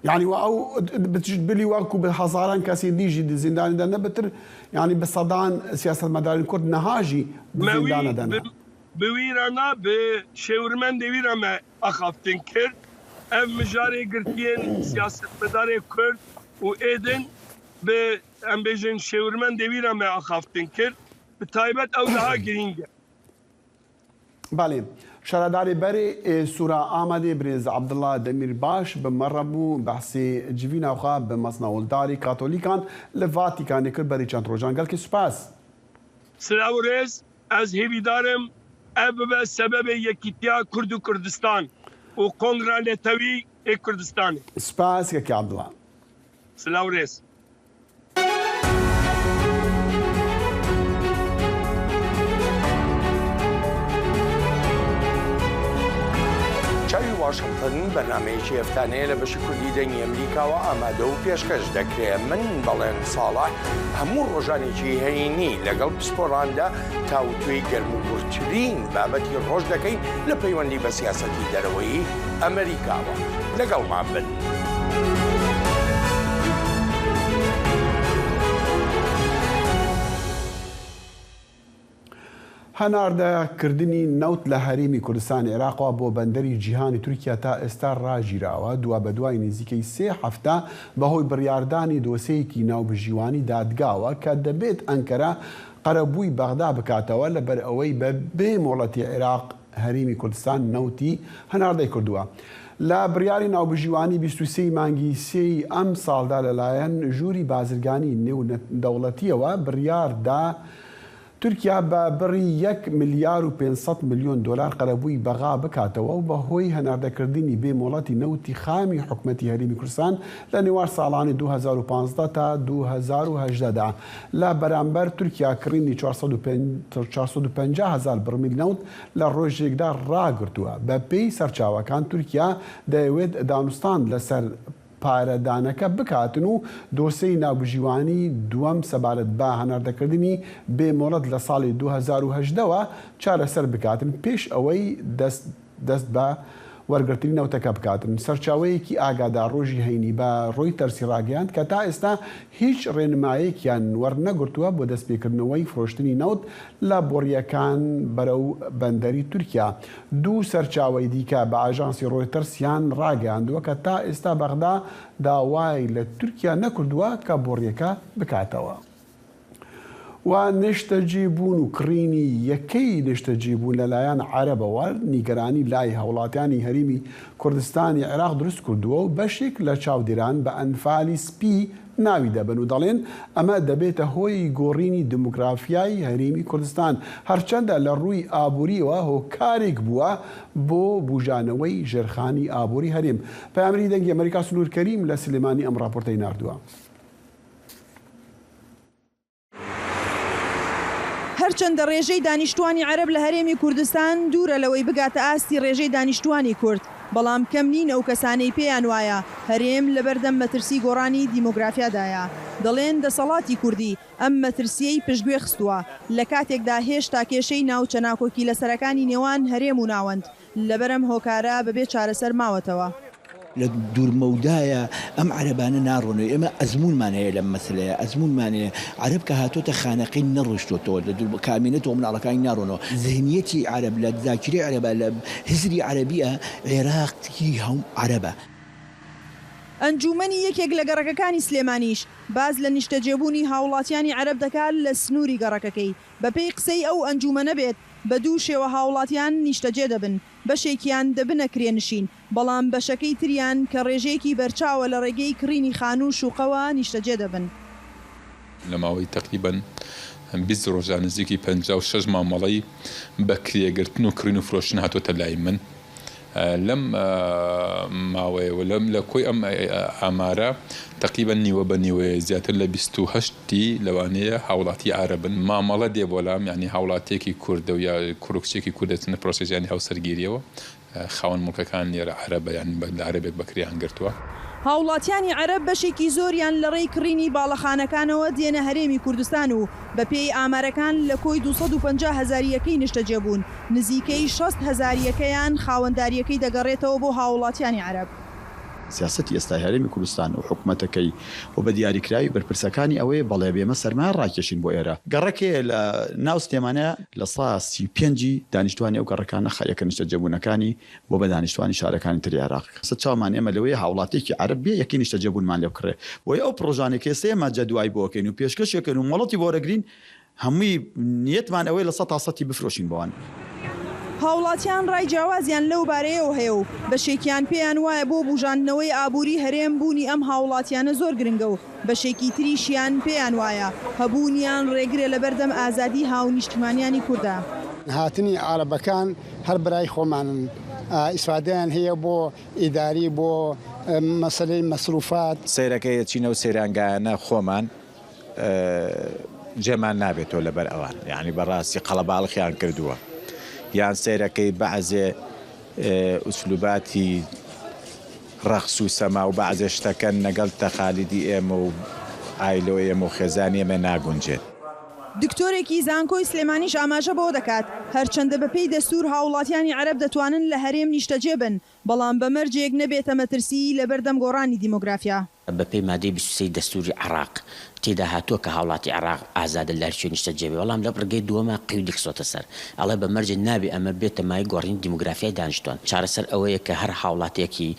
Yanî we ew bi, bilî we ku bi hezaran kesên dî jî di zîndanê de ne bitir, yanî bi sedan siyasetmedarên Kurd niha jî di Me wî zîndana de ne. bi, bi wî re na, bi şêwirmendê wî re me axaftin kir. Ev mijarê girtiyên siyasetmedarê Kurd û êdin bi, em bêjin, şêwirmendê wî re me axaftin kir. Bi taybet ew daha girîng e. Belê. Şaredarê berê ê Sûra Amedê birêz Abdullah Demîrbaş bi me re bû, behsê civîna xwe bi mezna oldarê Katolîkan li Vatikanê kir berî çend rojan. Gelkî spas. Silav û rêz, ez hêvîdar im ev bibe sebebê yekîtiya Kurd û Kurdistan û Kongra Netewî ê Kurdistanê. Spas kekê Abdullah. Silav û rêz. چاوی واشنگتن بەرنامەیەکی هەفتانەیە لە بەشی کوردی دەنگی ئەمریکاوە ئامادە و پێشکەش دەکرێت. من بەڵێن ساڵح هەموو ڕۆژانێکی هەینی لەگەڵ پسپۆراندا تاوتوێی گەرم و گوڕترین بابەتی ڕۆژ دەکەین لە پەیوەندی بە سیاسەتی دەرەوەی ئەمریکاوە. لەگەڵمان بن. هەناردەکردنی نەوت لە هەرێمی کوردستانی عێراقەوە بۆ بەندەری جیهانی تورکیا تا ئێستا ڕاگیراوە، دوا بە دوای نزیکەی سێ هەفتە بەهۆی بڕیاردانی دۆسەیەکی ناوبژیوانی دادگاوە کە دەبێت ئەنکەرە قەرەبووی بەغدا بکاتەوە، لەبەر ئەوەی بە بێ مۆڵەتی عێراق هەرێمی کوردستان نەوتی هەناردەی کردووە. لە بڕیاری ناوبژیوانی بیست و سێ مانگی سێی ئەم ساڵدا لەلایەن ژووری بازرگانی نێو دەوڵەتیەوە بڕیاردا تورکیا بە بڕی یەک ملیار و پێنج سەد ملیۆن دۆلار قەرەبووی بەغا بکاتەوە و بەهۆی هەناردەکردنی بێ مۆڵەتی نەوتی خامی حکومەتی هەرێمی کوردستان لە نێوان ساڵانی دوو هەزار و پازدە تا دوو هەزار و هەژدە دا لە بەرامبەر تورکیا کڕینی چوار سەد و پەنجا، چوار سەد و پەنجا هەزار بڕمیل نەوت لە ڕۆژێکدا ڕاگرتووە. بە پێی سەرچاوەکان، تورکیا دەیەوێت دانوستان لەسەر پارەدانەکە بکاتن و دۆسەی ناوبژیوانی دووەم سەبارەت بە هەناردەکردنی بێ مۆڵەت لە ساڵی دوو هەزار و هەژدە وە چارەسەر بکاتن، پێش ئەوەی دەست، دەست بە وەرگرتنی نەوتەکە بکاتن. سەرچاوەیەکی ئاگادار ڕۆژی هەینی بە ڕۆیتەرسی ڕاگەیاند کە تا ئێستا هیچ ڕێنمایەکیان وەرنەگرتووە بۆ دەستپێکردنەوەی فرۆشتنی نەوت لە بۆڕییەکان بەرەو بەندەری تورکیا. دوو سەرچاوەی دیکە بە ئاژانسی ڕۆیتەرسیان ڕاگەیاندووە کە تا ئێستا بەغدا داوای لە تورکیا نەکردووە کە بۆڕییەکە بکاتەوە. و نیشتەجێبوون و کڕینی یەکەی نیشتەجێبوون لەلایەن عەرەبەوە نیگەرانی لای هاوڵاتیانی هەرێمی کوردستانی عێراق دروست کردووە و بەشێک لە چاودێران بە ئەنفالی سپی ناوی دەبەن و دەڵێن ئەمە دەبێتە هۆی گۆڕینی دیموگرافیای هەرێمی کوردستان، هەرچەندە لە ڕووی ئابووریەوە هۆکارێک بووە بۆ بوژانەوەی ژێرخانی ئابووری هەرێم. پەیامەری دەنگی ئەمریکا سنوور کەریم لە سلێمانی ئەم ڕاپۆرتەی ناردووە. هەرچەندە ڕێژەی دانیشتوانی عەرەب لە هەرێمی کوردستان دوورە لەوەی بگاتە ئاستی ڕێژەی دانیشتوانی کورد، بەڵام کەم نین ئەو کەسانەی پێیان وایە هەرێم لەبەردەم مەترسی گۆڕانی دیموگرافیادایە. دەڵێن دەسەڵاتی کوردی ئەم مەترسیەی پشتگوێ خستووە، لە کاتێکدا هێشتا کێشەی ناوچە ناکۆکی لە سەرەکانی نێوان هەرێم و ناوەند لەبەرەم هۆکارە بەبێ چارەسەر ماوەتەوە. لە دوورمەودایە ئەم عەرەبانە ناڕۆنەوە. ئێمە ئەزموونمان هەیە لەم مەسەلەیە. ئەزموونمان هەیە. عەرەب کە هاتۆتە خانەقین نەڕۆشتۆتەوە. لە دوور-، کە ئەمێنێتەوە مناڵەکانی ناڕۆنەوە. زهنیەتی عەرەب لە زاکیرەی عەرەبە، لە هزری عەرەبیە، عێراقی هەم عەرەبە. ئەنجوومەنی یەکێک لە گەڕەکەکانی سلێمانیش باز لە نیشتەجێبوونی هاوڵاتیانی عەرەب دەکات لە سنووری گەڕەکەکەی. بە پێی قسەی ئەو ئەنجوومەنە بێت، بە دوو شێوە هاوڵاتیان نیشتەجێ دەبن. بەشێکیان دەبنە کرێنشین، بەڵام بەشەکەی تریان کە ڕێژەیەکی بەرچاوە لە ڕێگەی کڕینی خانوو و شوقەوە نیشتەجێ دەبن. لە ماوەی تەقریبەن بیست ڕۆژدا نزیکی پەنجا و شەش مامەڵەی بە کرێگرتن و کڕین و فرۆشتن هاتووەتە لای من. لەم ماوەیەوە، لەم، لە کۆی ئەم ئامارە تەقریبەن نیوە بە نیوەیە، زیاتر لە بیست و هەشتی لەوانەیە هاوڵاتی عەرەبن. مامەڵە دێ بۆ لام، یعنی هاوڵاتیەکی کوردە و یا کوڕ و کچێکی کوردە چنە پرۆسێس، یعنی هاوسەرگیریەوە، خاوەن مڵکەکان نێرە عەرەبە، یعنی بە، لە عەرەبێک بەکرێیان گرتووە. هاوڵاتیانی عەرەب بەشێکی زۆریان لە ڕێی کڕینی باڵەخانەکانەوە دێنە هەرێمی کوردستان و بە پێی ئامارەکان لە کۆی دوو سەد و پەنجا هەزار یەکەی نیشتەجێبوون، نزیکەی شەست هەزار یەکەیان خاوەنداریەکەی دەگەڕێتەوە بۆ هاوڵاتیانی عەرەب. سیاسەتی ئێستای هەرێمی کوردستان و حکومەتەکەی و بە دیاریکراوی بەرپرسەکانی ئەوەیە، بەڵێ بێمە سەرمایە ڕاکێشین بۆ ئێرە. گەڕەکێ لە ناو سلێمانە لە سەد سی و پێنجی دانیشتوانی ئەو گەڕەکانە خەریەکە نیشتەجێبوونەکانی بۆ بە دانیشتوانی شارەکانی تری عێراق. سە چاومان ئێمە لەوەیە هاوڵاتێکی عەرەب بێ یەکی نیشتەجێبوونمان لێ بکڕێ. بۆیە ئەو پڕۆژانێک کە ئێستا ئێمە جەدوای بۆ ئەکەین و پێشکەشێکەن و مۆڵەتی بۆ وەرەگرین، هەمووی نیەتمان ئەوەیە لە سەد تا سەدی بفرۆشین بۆوان. هاوڵاتیان ڕای جیاوازیان لەو بارەیەوە هەیە و بەشێکیان پێیان وایە بۆ بوژاندنەوەی ئابووری هەرێم بوونی ئەم هاوڵاتیانە زۆر گرنگە و بەشێکی تریشیان پێیان وایە هەبوونیان ڕێگرە لە بەردەم ئازادی هاونیشتمانیانی کوردە. هاتنی عەرەبەکان هەر برای خۆمانن. ئیسفادەیان هەیە بۆ ئیداری، بۆ مەسەلەی مەسروفات. سەیرەکەی ئەچینە و سەیرانگایانە خۆمان جێمان نابێتەوە لەبەر ئەوان، یعنی بەڕاستی قەڵەباڵخیان کردووە، یان سەیرەکەی بەعزێ ئوسلوباتی ڕەخس و سەما و بەعزێ شتەکەن لەگەڵ تەقالیدی ئێمە و ئایلۆ ئێمە و خێزانی ئێمە ناگونجێت. دکتۆرێکی زانکۆی سلێمانیش ئاماژە بەوە دەکات، هەرچەندە بە پێی دەستور هاوڵاتیانی عەرەب دەتوانن لە هەرێم نیشتەجێ بن، بەڵام بە مەرجێک نەبێتە مەترسی لەبەردەم گۆڕانی دیمۆگرافیا. بە پێی مادەی بیست و سێی دەستوری عێراق تێدا هاتووە کە هاوڵاتی عێراق ئازادە لە هەرچێ نیشتەجێ بێ، بەڵام لەم ڕگەی دووەمە قیودی خستۆتە سەر، ئەڵێ بە مەرجێ نابێ ئەمە بێتە مای گۆڕینی دیمۆگرافیای دانیشتوان. چارەسەر ئەوەیە کە هەر هاوڵاتیەکی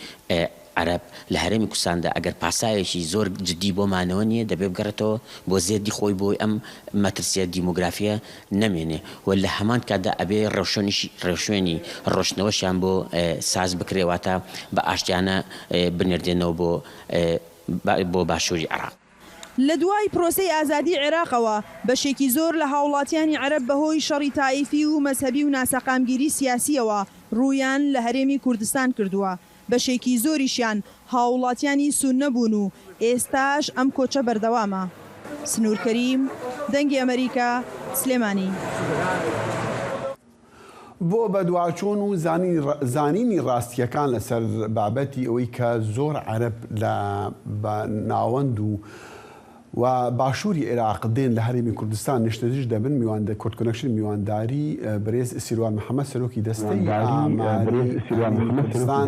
عەرەب لە هەرێمی کوردستاندا ئەگەر پاساوێکی زۆر جدی بۆ مانەوە نییە، دەبێ بگەڕێتەوە بۆ زێدی خۆی، بۆی ئەم مەترسیە دیمۆگرافیە نەمێنێ و لە هەمان کاتدا ئەبێ ڕێوشوێنیشی-، ڕێوشوێنی ڕۆشتنەوەشیان بۆ ساز بکرێ، واتە بە ئاشتیانە بنێردێنەوە بۆ بۆ باشووری عێراق. لە دوای پرۆسەی ئازادی عێراقەوە بەشێکی زۆر لە هاوڵاتیانی عەرەب بەهۆی شەڕی تائیفی و مەزهەبی و ناسەقامگیری سیاسیەوە ڕوویان لە هەرێمی کوردستان کردووە. بەشێکی زۆریشیان هاوڵاتیانی سوننە بوون و ئێستاش ئەم کۆچە بەردەوامە. سنوور کەریم، دەنگی ئەمریکا، سلێمانی. بۆ بەدواچوون و زانینی ڕا-، زانینی ڕاستییەکان لەسەر بابەتی ئەوەی کە زۆر عەرەب لە با-، ناوەند و، و باشووری عێراق دێن لە هەرێمی کوردستان نیشتەجێ دەبن، میواندە-، کورد کۆنەکشن میوانداری، ئە، بەرێز سیروان محەممەد، سەرۆکی دەستەی ئاماری هەرێمی کوردستان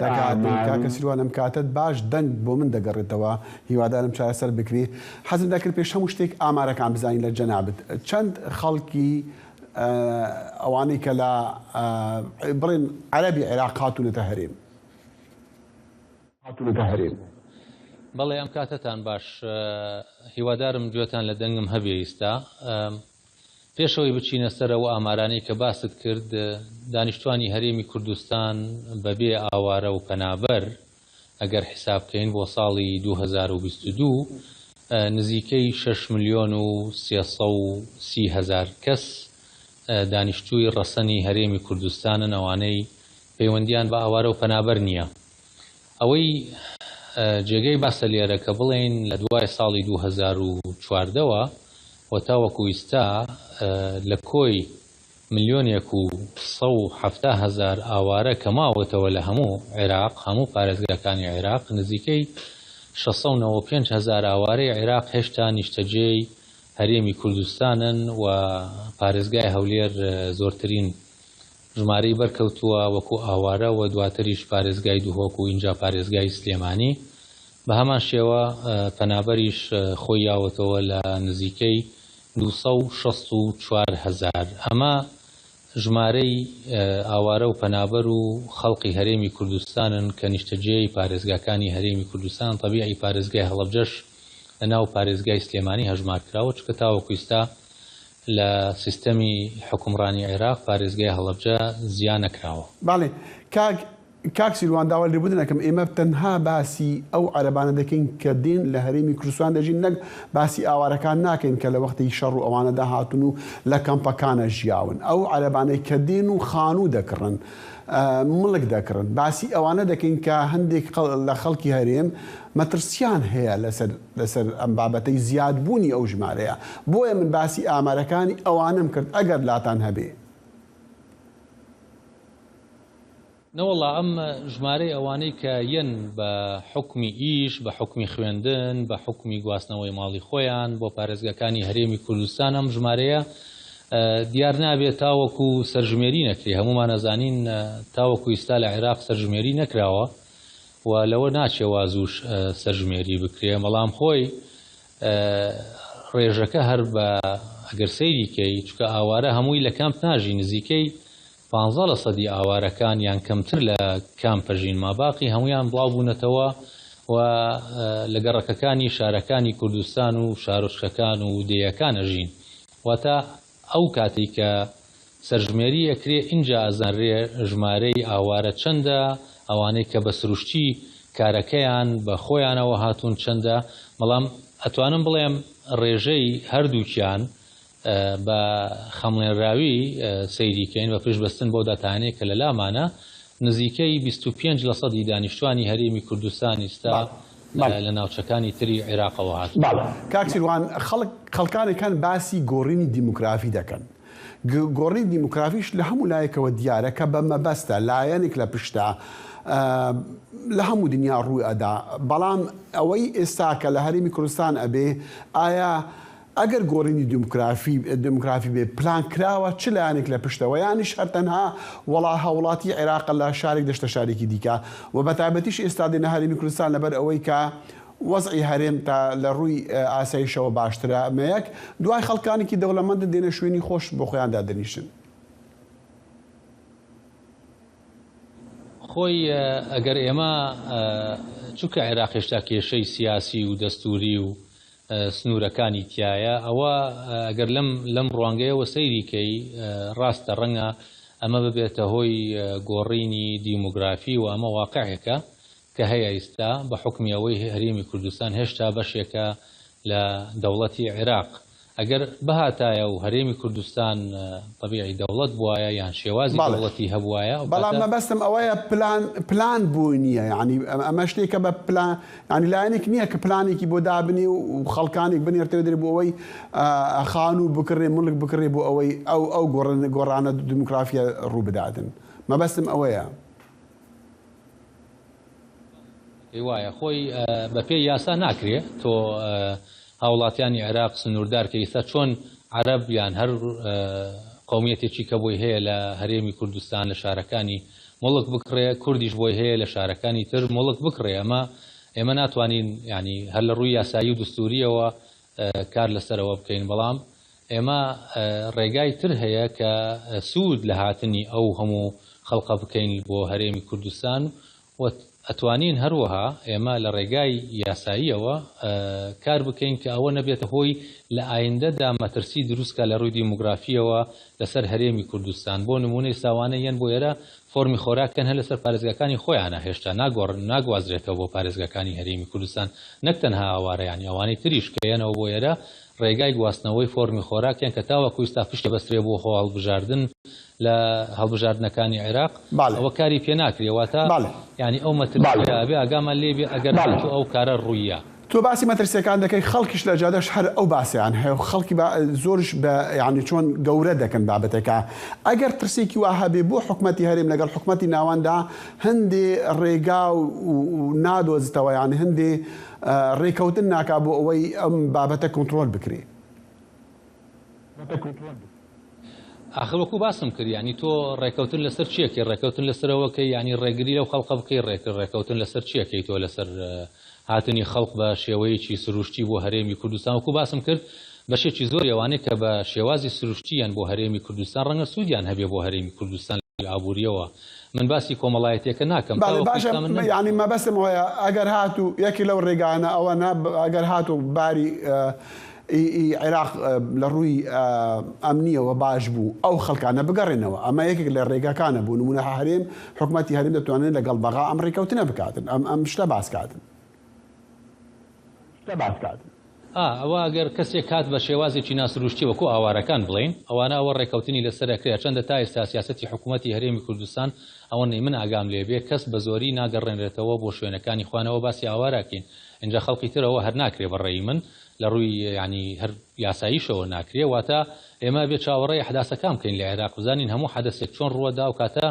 دەکات. کاکە سیروان، ئەم کاتەت باش، دەنگ بۆ من دەگەڕێتەوە، هیوادارم چارەسەر بکرێ. حەزم دەکرد پێش هەموو شتێک ئامارەکان بزانین لە جەنابت. چەند خەڵکی ئەوانەی کە لە، بڵێن، عەرەبی عێراق هاتوونەتە هەرێم. هاتوونەتە هەرێم. بەڵێ، ئەم کاتەتان باش. هیوادارم گوێتان لە دەنگم هەبێ ئیستا. پێشەوەی بچینە سەر ئەو ئامارانەی کە باست کرد، دانیشتوانی هەرێمی کوردستان بەبێ ئاوارە و پەنابەر، ئەگەر حیساب کەین بۆ ساڵی دوو هەزار و بیست و دوو، نزیکەی شەش ملیۆن و سێ سەد و سی هەزار کەس، دانیشتووی ڕەسەنی هەرێمی کوردستانن، ئەوانەی پەیوەندیان بە ئاوارە و پەنابەر نییە. ئەوەی جێگەی باسە لێرە کە بڵێین لە دوای ساڵی دوو هەزار و چواردەوە و تاوەکو ئیستا، لە کۆی ملیۆنێک و سەد و حەفتا هەزار ئاوارە کە ماوەتەوە لە هەموو عێراق، هەموو پارێزگاکانی عێراق، نزیکەی شەش سەد و نەوەد و پێنج هەزار ئاوارەی عێراق هێشتا نیشتەجێی هەرێمی کوردستانن و پارێزگای هەولێر زۆرترین ژمارەی بەرکەوتووە وەکو ئاوارە و دواتریش پارێزگای دهۆک و ئینجا پارێزگای سلێمانی. بە هەمان شێوە، ئە، پەنابەریش، ئە، خۆی یاوەتەوە لە نزیکەی دوو سەد و شەست و چوار هەزار. ئەمە ژمارەی، ئە، ئاوارە و پەنابەر و خەڵقی هەرێمی کوردستانن کە نیشتەجێی پارێزگاکانی هەرێمی کوردستان، تەبیعی پارێزگای هەڵەبجەش لە ناو پارێزگای سلێمانی هەژمار کراوە، چونکە تاوەکو ئیستا لە سیستەمی حکومڕانی عێراق پارێزگای هەڵەبجە زیان نەکراوە. بەڵێ، کاک، کاک سیروان، داوا لێبوردنەکەم، ئێمە تەنها باسی ئەو عەرەبانە دەکەین کە دێن لە هەرێمی کوردستان دەژین، نەک باسی ئاوارەکان ناکەین کە لە وەختی شەڕ و ئەوانەدا هاتون و لە کەمپەکانە ژیاون. ئەو عەرەبانەی کە دێن و خانوو دەکڕن، ئە، مڵک دەکڕن، باسی ئەوانە دەکەین کە هەندێک خەڵ-، لە خەڵکی هەرێم مەترسیان هەیە لەسەر، لەسەر ئەم بابەتەی زیادبوونی ئەو ژمارەیە. بۆیە من باسی ئامارەکانی ئەوانەم کرد، ئەگەر لاتان هەبێ. نەوەڵا، ئەم ژمارەی ئەوانەی کە یەن بە حکمی ئیش، بە حکمی خوێندن، بە حکمی گواستنەوەی ماڵی خۆیان بۆ پارێزگاکانی هەرێمی کوردستان، ئەم ژمارەیە، ئە، دیار نابێت تاوەکو سەرژمێری نەکرێ. هەمومان ئەزانین، ئە، تاوەکو ئیستا لە عێراق سەرژمێری نەکراوە و لەوە ناچێ وا زووش، ئە، سەرژمێری بکرێ. بەڵام خۆی، ئە، ڕێژەکە هەر بە، ئەگەر سەیری کەی، چونکە ئاوارە هەمووی لە کەمپ ناژی، نزیکەی پانزە لە سەدی ئاوارەکان یان کەمتر لە کامپە ژین، ماباقی هەمویان بڵاو بوونەتەوە و، ئە، لە گەڕەکەکانی شارەکانی کوردستان و شارۆچکەکان و دێیەکانە ژین. واتە ئەو کاتێک کە سەرژمێری ئەکرێ، ئینجا ئەزانرێ ژمارەی ئاوارە چەندە، ئەوانەی کە بە سروشتی کارەکەیان بە خۆیانەوە هاتوون چەندە. بەڵام ئەتوانم بڵێم ڕێژەی هەردووکیان، ئە، بە خەمڵێنراوی، ئە، سەیری کەین، بە پشتبەستن بۆ داتایانەیە کە لە لامانە، نزیکەی بیست و پێنج لە سەدی دانیشتوانی هەرێمی کوردستان ئیستا، بەڵێ. بەڵێ. ئە، لە ناوچەکانی تری عێراقەوە هاتوون. بەڵێ. کاک سیروان، خەڵک، خەڵکانێک هەن باسی گۆڕینی دیموگرافی دەکەن. گ-، گۆڕینی دیموگرافیش لە هەموو لایەکەوە دیارە کە بە مەبەستە، لایەنێک لە پشتە، ئە، لە هەموو دنیا ڕووی ئەدا. بەڵام ئەوەی ئێستا کە لە هەرێمی کوردستان ئەبێ، ئایا ئەگەر گۆڕینی دیموگرافی، دیموگرافی بێ، پلان کراوە، چ لایەنێک لە پشتەوە؟ یانیش هەر تەنها وڵا-، هاوڵاتی عێراق لە شارێک دەشتە شارێکی دیکە؟ و بە تایبەتیش ئێستا دێنە هەرێمی کوردستان لەبەر ئەوەی کە وەزعی هەرێم تا لە ڕووی، ئە، ئاسایشەوە باشترە. ئەمە یەک. دوای خەڵکانێکی دەوڵەمەند دێنە شوێنی خۆش بۆ خۆیان دادەنیشن. خۆی، ئە، ئەگەر ئێمە، ئە، چونکە عێراق هێشتا کێشەی سیاسی و دەستوری و، ئە، سنوورەکانی تیایە، ئەوە، ئە، ئەگەر لەم، لەم ڕوانگەیەوە سەیری کەی، ئە، ڕاستە، ڕەنگە ئەمە ببێتە هۆی، ئە، گۆڕینی دیموگرافی و ئەمە واقعێکە کە هەیە ئیستا بە حکمی ئەوەی هەرێمی کوردستان هێشتا بەشێکە لە دەوڵەتی عێراق. ئەگەر بهاتایە و هەرێمی کوردستان، ئە، تەبیعی دەوڵەت بوایە یان شێوازی بەڵێ. دەوڵەتی هەبوایە، ئەو بەڵام کاتە مەبەستم ئەوەیە پلان، پلان بووی نییە. یعنی، ئەم-، ئەمە شتێکە بە پلان، یعنی، لایەنێک نییە کە پلانێکی بۆ دابنێ و، و خەڵکانێک بنێرتەوە دەرێ بۆ ئەوەی، ئە، خانوو بکڕێ، مڵک بکڕێ بۆ ئەوەی ئەو، ئەو گۆڕن-، گۆڕانە دیموگرافیە ڕوو بداتن. مەبەستم ئەوەیە. پێی وایە خۆی، ئە، بە پێی یاسا ناکرێ تۆ، ئە، هاوڵاتیانی عێراق سنووردار کە ئێستا چۆن عەرەب یان هەر، ئە، قەومیەتێکی کە بۆی هەیە لە هەرێمی کوردستان لە شارەکانی مڵک بکڕێ، کوردیش بۆی هەیە لە شارەکانی تر مڵک بکڕێ. ئەمە ئێمە ناتوانین، یعنی، هەر لە ڕووی یاسایی و دستوریەوە، ئە، کار لەسەرەوە بکەین. بەڵام ئێمە، ئە، ڕێگای تر هەیە کە، ئە، سوود لە هاتنی ئەو هەموو خەڵقە بکەین بۆ هەرێمی کوردستان و ئەتوانین هەروەها ئێمە لە ڕێگای یاساییەوە، ئە، کار بکەین کە ئەوە نەبێتە هۆی لە ئایندەدا مەترسی دروستکە لە ڕووی دیموگرافیەوە لەسەر هەرێمی کوردستان. بۆ نمونەی ساوانە یەن بۆ ئێرە فۆرمی خۆراک کەن هەر لەسەر پارێزگاکانی خۆیانە هێشتا ناگۆڕ-، ناگوازرێتەوە بۆ پارێزگاکانی هەرێمی کوردستان. نەک تەنها ئاوارەیانی، ئەوانەی تریش کە یەنەوە بۆ ئێرە ڕێگای گواستنەوەی فۆرمی خۆراکیان کە تاوەکو ئیستا پشتێ بەسترێ بۆ خۆ هەڵبژاردن لە هەڵبژاردنەکانی عێراق. بەڵێ. ئەوە کاری پێ ناکرێ، واتە بەڵێ. یعنی ئەو مەترسیە بەڵێ. ئەبێ ئاگامان لێ بێ ئەگەر بەڵێ. هاتوو ئەو کارە ڕوویە. تۆ باسی مەترسیەکان دەکەی، خەڵکیش لە جادەش هەر ئەو باسیان هەیە و خەڵکی با-، زۆرش بە، یعنی، چۆن گەورە دەکەن بابەتەکە. ئەگەر ترسێکی وا هەبێ بۆ حکومەتی هەرێم لەگەڵ حکومەتی ناواندا هەندێ ڕێگا و، و، و نادۆزتەوە، یعنی، هەندێ، ئە، ڕێکەوتن ناکا بۆ ئەوەی ئەم بابەتە کۆنترۆل بکرێ. ئاخر وەکو باسم کرد، یعنی تۆ ڕێکەوتن لەسەر چیەکەی؟ ڕێکەوتن لەسەر ئەوە کەی، یعنی ڕێگری لەو خەڵقە بکەی؟ ڕێک-، ڕێکەوتن لەسەر چیەکەی تۆ؟ لەسەر، ئە، هاتنی خەڵق بە شێوەیەکی سروشتی بۆ هەرێمی کوردستان؟ وەکو باسم کرد، بەشێکی زۆر ئەوانەی کە بە شێوازی سروشتیان بۆ هەرێمی کوردستان، ڕەنگە سوودیان هەبێ بۆ هەرێمی کوردستان لە ئابووریەوە. من باسی کۆمەڵایەتیەکە ناکەم. بەڵێ، تاوەکو باشە، ئێستا من م-، یعنی مەبەستم ئەوەیە، ئەگەر هات و یەکی لەو ڕێگانە ئەوە نە، ئەگەر هات و باری، ئە، ئی، ئی عێراق، ئە، لە ڕووی، ئە، ئەمنیەوە باش بوو، ئەو خەڵکانە بگەڕێنەوە. ئەمە یەکێک لە ڕێگاکانە بوو. نمونە هەرێم، حکومەتی هەرێم دەتوانێت لەگەڵ بەغا ئەم ڕێکەوتنە بکاتن، ئەم، ئەم شتە باس کاتن. شتە باس کاتن. ئا، ئەوە ئەگەر کەسێک کات بە شێوازێکی ناسروشتی وەکو ئاوارەکان بڵێن، ئەوانە ئەوە ڕێکەوتنی لەسەر ئەکرێ. چەندە تا ئێستا سیاسەتی حکوومەتی هەرێمی کوردستان ئەوەنەی من ئاگام لێ بێ، کەس بە زۆری ناگەڕێنرێتەوە بۆ شوێنەکانی خوانەوە. باسی ئاوارەکەین. اینجا خەڵکی تر ئەوە هەر ناکرێ بە ڕێی من، لە ڕووی، یعنی، هەر یاساییشەوە ناکرێ. واتە ئێمە بێ چاوەڕێ حداسەکان بکەین لە عێراق، بزانین هەموو حدەسێک چۆن ڕووە دا و کاتە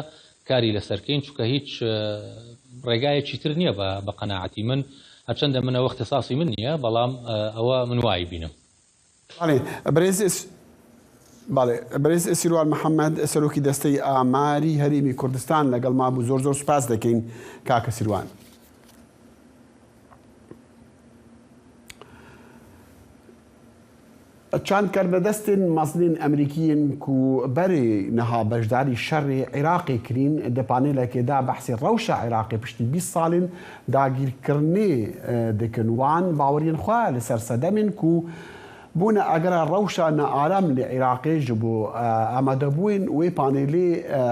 کاری لەسەرکەین، چونکە هیچ، ئە، ڕێگایەکی تر نییە بە، بە قەناعەتی من. هەرچەندە من ئەوە اختصاصی من نییە، بەڵام، ئە، ئەوە من وای بینم. بەڵێ، بەڕێز ئس-، بەڵێ، بەڕێز سیروان محەممەد، سەرۆکی دەستەی ئاماری هەرێمی کوردستان لەگەڵ ما بوو. زۆر زۆر سوپاس دەکەین، کاکە سیروان. چەند کەربەدەستên mezinên Amerîkî yên ku berê niha beşdarî şerê Iraqê kirîn, di panelekê de behsê rewşa Iraqê piştî bîst salên dagîrkirinê, e, dikin. Wan baweriyên xwe li ser sedemên ku bûne agera rewşa nearam li Iraqê ji bo, e, amadebûyên wê panelê, e,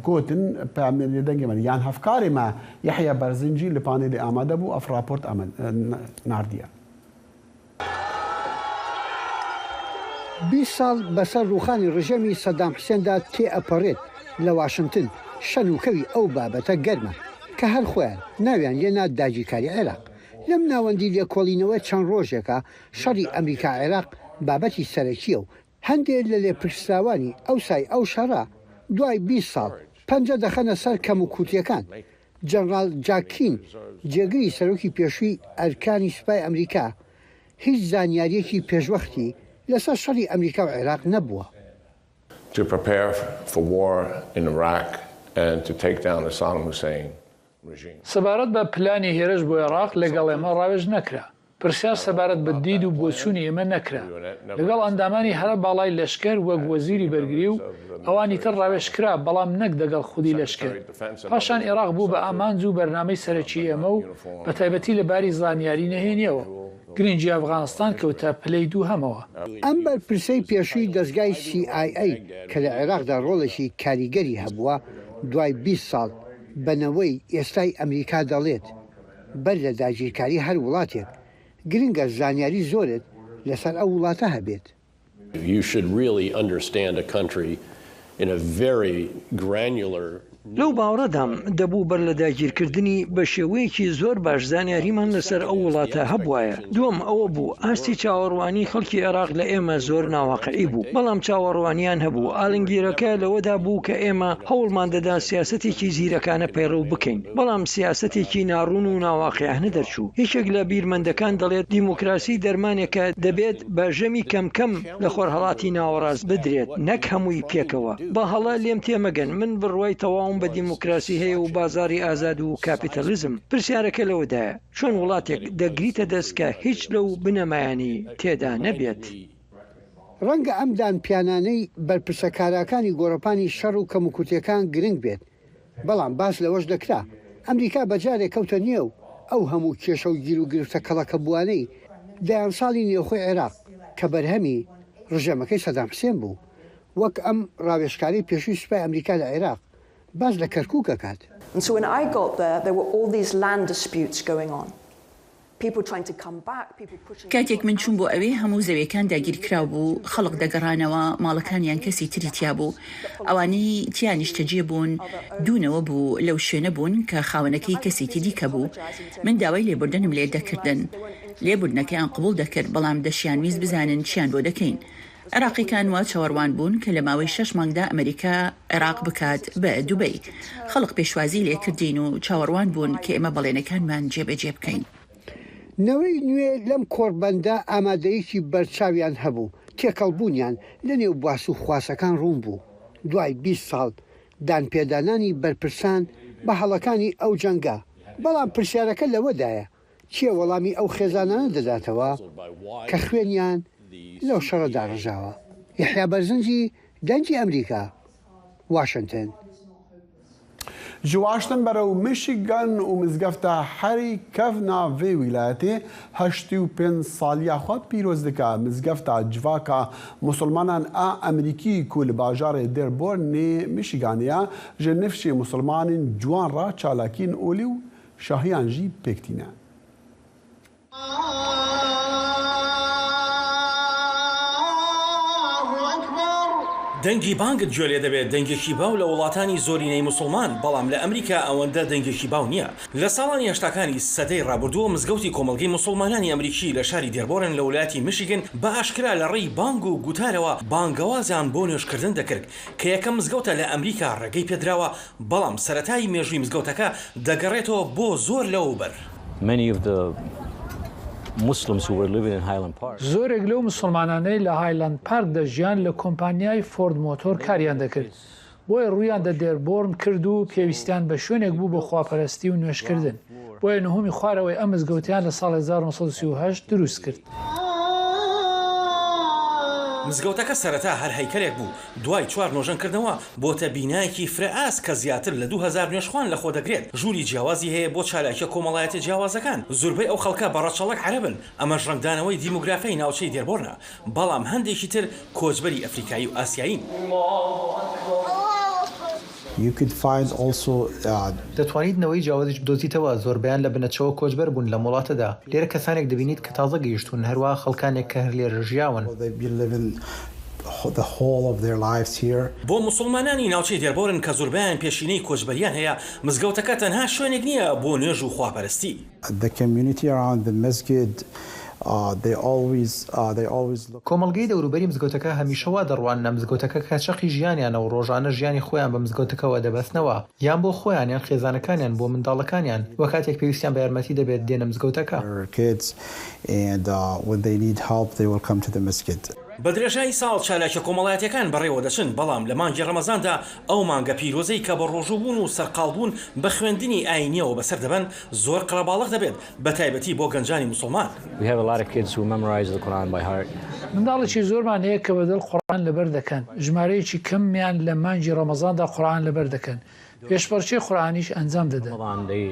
gotin, peyamnêrê dengê me yan hevkarê me Yehya Berzincî li panelê amade bû, ev raport amed-, e, n-, nardiye. بیست ساڵ بەسەر ڕووخانی ڕژێمی سەدام حسێندا تێئەپەڕێت لە واشنتن، شەن و کەوی ئەو بابەتە گەرمە کە هەر خۆیان ناویان لێ نا داگیرکاری عێراق. لەم ناوەندی لێکۆڵینەوە چەند ڕۆژێکە شەڕی ئەمریکا عێراق بابەتی سەرەکیە و هەندێک لە لێپرسراوانی ئەوسای ئەو شەڕە دوای بیست ساڵ پەنجە دەخەنە سەر کەم و کوتیەکان. جەنرال جاک کین، جێگری سەرۆکی پێشووی ئەرکانی سوپای ئەمریکا، هیچ زانیاریەکی پێشوەختی لەسەر شەڕی ئەمریکا و عێراق نەبووە. To prepare for war in Iraq and to take down the Saddam Hussein regime. سەبارەت بە پلانی هێرش بۆ عێراق لەگەڵ ئێمە ڕاوێژ نەکرا. پرسیار سەبارەت بە دید و بۆچوونی ئێمە نەکرا. لەگەڵ ئەندامانی هەرە باڵای لەشکەر وەک وەزیری بەرگری و ئەوانی تر ڕاوێژ کرا، بەڵام نەک دەگەڵ خودی لەشکەر. پاشان عێراق بوو بە ئامانج و بەرنامەی سەرەکی ئێمە و بە تایبەتی لە باری زانیاری نەهێنیەوە. گرنگی ئەفغانستان کەوتە پلەی دووهەمەوە. ئەم بەرپرسەی پێشووی دەستگای سی ئای ئەی کە لە عێراقدا ڕۆڵێکی کاریگەری هەبووە دوای بیست ساڵ بە نەوەی ئێستای ئەمریکا دەڵێت، بەر لە داگیرکاری هەر وڵاتێک گرنگە زانیاری زۆرت لەسەر ئەو وڵاتە هەبێت. You should really understand a country in a very granular لەو باوەڕەدام دەبوو بەر لە داگیرکردنی بە شێوەیەکی زۆر باش زانیاریمان لەسەر ئەو وڵاتە هەبوایە. دووەم ئەوە بوو ئاستی چاوەڕوانی خەڵکی عێراق لە ئێمە زۆر ناواقعی بوو، بەڵام چاوەڕوانیان هەبوو. ئالنگیرەکە لەوەدا بوو کە ئێمە هەوڵمان دەدا سیاسەتێکی زیرەکانە پەیڕەو بکەین، بەڵام سیاسەتێکی ناڕوون و ناواقعانە دەرچوو. یەکێک لە بیرمەندەکان دەڵێت دیموکراسی دەرمانێکە دەبێت بە ژەمی کەم کەم لە خۆرهەڵاتی ناوەڕاست بدرێت، نەک هەمووی پێکەوە. بە هەڵە لێم تێمەگەن، من بڕوای تەواوم بە دیموکراسی هەیە و بازاری ئازاد و کاپیتالیزم. پرسیارەکە لەوەدایە، چۆن وڵاتێک دەگریتە دەست کە هیچ لەو بنەمایانی تێدا نەبێت؟ ڕەنگە ئەم دانپیانانەی بەرپرسە کاراکانی گۆڕەپانی شەڕ و کەموکورتیەکان گرنگ بێت، بەڵام باس لەوەش دەکرا ئەمریکا بەجارێک کەوتە نێو ئەو هەموو کێشە و گیروگرفتە کەڵەکەبووانەی دەیان ساڵی نێوخۆی عێراق کە بەرهەمی ڕژێمەکەی سەدام حسێن بوو، وەک ئەم ڕاوێژکارەی پێشووی سوپای ئەمریکا لە عێراق باس لە کەرکووک ئەکات. And so when I got there, there were all these land disputes going on. People trying to come back, people pushing. کاتێک من چووم بۆ ئەوێ، هەموو زەویەکان داگیرکراو بوو، خەڵک دەگەڕانەوە، ماڵەکانیان کەسی تری تیا بوو. ئەوانەی تیا نیشتەجێ بوون، دوونەوە بوو، لەو شوێنە بوون کە خاوەنەکەی کەسێکی دیکە بوو. من داوای لێبوردنم لێ دەکردن. لێبوردنەکەیان قبوڵ دەکرد، بەڵام دەشیان ویست بزانن چیان بۆ دەکەین. عێراقیکان وا چاوەڕوان بوون کە لە ماوەی شەش مانگدا ئەمریکا عێراق بکات بە دوبەی. خەڵک پێشوازی لێ کردین و چاوەڕوان بوون کە ئێمە بەڵێنەکانمان جێبەجێ بکەین. نەوەی نوێ لەم کۆڕبەندە ئامادەیەکی بەرچاویان هەبوو، تێکەڵبوونیان لە نێو باس و خواسەکان ڕوون بوو. دوای بیست ساڵ دانپێدانانی بەرپرسان بە هەڵەکانی ئەو جەنگە، بەڵام پرسیارەکە لەوەدایە، کێ وەڵامی ئەو خێزانانە دەداتەوە کە خوێنیان لەو شەڕە داڕژاوە؟ یەحیا بەرزنجی، دەنگی ئەمریکا، واشنگتن. Ji Washington berê Michigan û mizgefta herî kevna vê wîlayetê heştê û pênc saliya xwe pîroz dike. Mizgefta civaka Musulmanan a Emerîkî ku li bajarê Dearbornê Michiganê ye, ji nifşê Musulmanên ciwan re çalakiyên olî û şahiyan jî pêk tîne. دەنگی بانگت گوێ لێ دەبێت، دەنگێکی باو لە وڵاتانی زۆرینەی موسڵمان، بەڵام لە ئەمریکا ئەوەندە دەنگێکی باو نییە. لە ساڵانی هەشتاکانی سەدەی ڕابردووە مزگەوتی کۆمەڵگەی موسڵمانانی ئەمریکی لە شاری دێربۆرن لە ویلایەتی میشیگن بە ئاشکرا لە ڕێی بانگ و گوتارەوە بانگەوازیان بۆ نوێژکردن دەکرد، کە یەکەم مزگەوتە لە ئەمریکا ڕێگەی پێدراوە، بەڵام سەرەتای مێژووی مزگەوتەکە دەگەڕێتەوە بۆ زۆر لەوەوبەر. Many of the Muslims who were living in Highland Park. زۆرێک لەو موسڵمانانەی لە هایلاند پارک دەژیان لە کۆمپانیای فۆرد مۆتۆر کاریان دەکرد، بۆیە ڕوویان دە دێربۆرن کرد و پێویستیان بە شوێنێک بوو بۆ خواپەرستی و نوێژکردن، بۆیە نهۆمی خوارەوەی ئەم مزگەوتیان لە ساڵی هەزار و نۆ سەد و سی و هەشت دروست کرد. مزگەوتەکە سەرەتا هەر هەیکەلێک بوو، دوای چوار نۆژەنکردنەوە بۆتە بینایەکی فرە ئاست کە زیاتر لە دوو هەزار نوێژخوان لەخۆ دەگرێت. ژووری جیاوازی هەیە بۆ چالاکیە کۆمەڵایەتیە جیاوازەکان. زوربەی ئەو خەڵکە بە ڕەچەڵەک عەرەبن، ئەمەش ڕەنگدانەوەی دیموگرافیای ناوچەی دێربۆرنە، بەڵام هەندێکی تر کۆچبەری ئەفریکایی و ئاسیایین. You could find also uh, دەتوانیت نەوەی جیاوازیش بدۆزیتەوە، زۆربەیان لە بنەچەوە کۆچبەر بوون لەم وڵاتەدا. لێرە کەسانێک دەبینیت کە تازە گەیشتوون، هەروەها خەڵکانێک کە هەر لێرە ژیاون. They've been living the whole of their lives here. بۆ موسڵمانانی ناوچەی دێربۆرن کە زوربەیان پێشینەی کۆچبەریان هەیە، مزگەوتەکە تەنها شوێنێک نییە بۆ نوێژ و خواپەرستی. The community around the masjid, uh, they always, uh, they always look. کۆمەڵگەی دەوروبەری مزگەوتەکە هەمیشە وا دەڕواننە مزگەوتەکە کە چەقی ژیانیانە و ڕۆژانە ژیانی خۆیان بە مزگەوتەکەوە دەبەستنەوە، یان بۆ خۆیان یان خێزانەکانیان، بۆ منداڵەکانیان، وە کاتێک پێویستیان بە یارمەتی دەبێت دێنە مزگەوتەکە. Their kids, and uh, when they need help, they will come to the masjid. بە درێژایی ساڵ چالاکیە کۆمەڵایەتیەکان بەڕێوە دەچن، بەڵام لە مانگی ڕەمەزاندا، ئەو مانگە پیرۆزەی کە بە ڕۆژوو بوون و سەرقاڵ بوون بە خوێندنی ئاینیەوە بەسەر دەبەن، زۆر قەرەباڵغ دەبێت، بە تایبەتی بۆ گەنجانی موسڵمان. We have a lot of kids who memorize the Quran by heart. منداڵێکی زۆرمان هەیە کە بەدڵ قورئان لەبەر دەکەن، ژمارەیەکی کەمیان لە مانگی ڕەمەزاندا قورئان لەبەر دەکەن، پێشپەڕچێ قورئانیش ئەنجام دەدەن. They,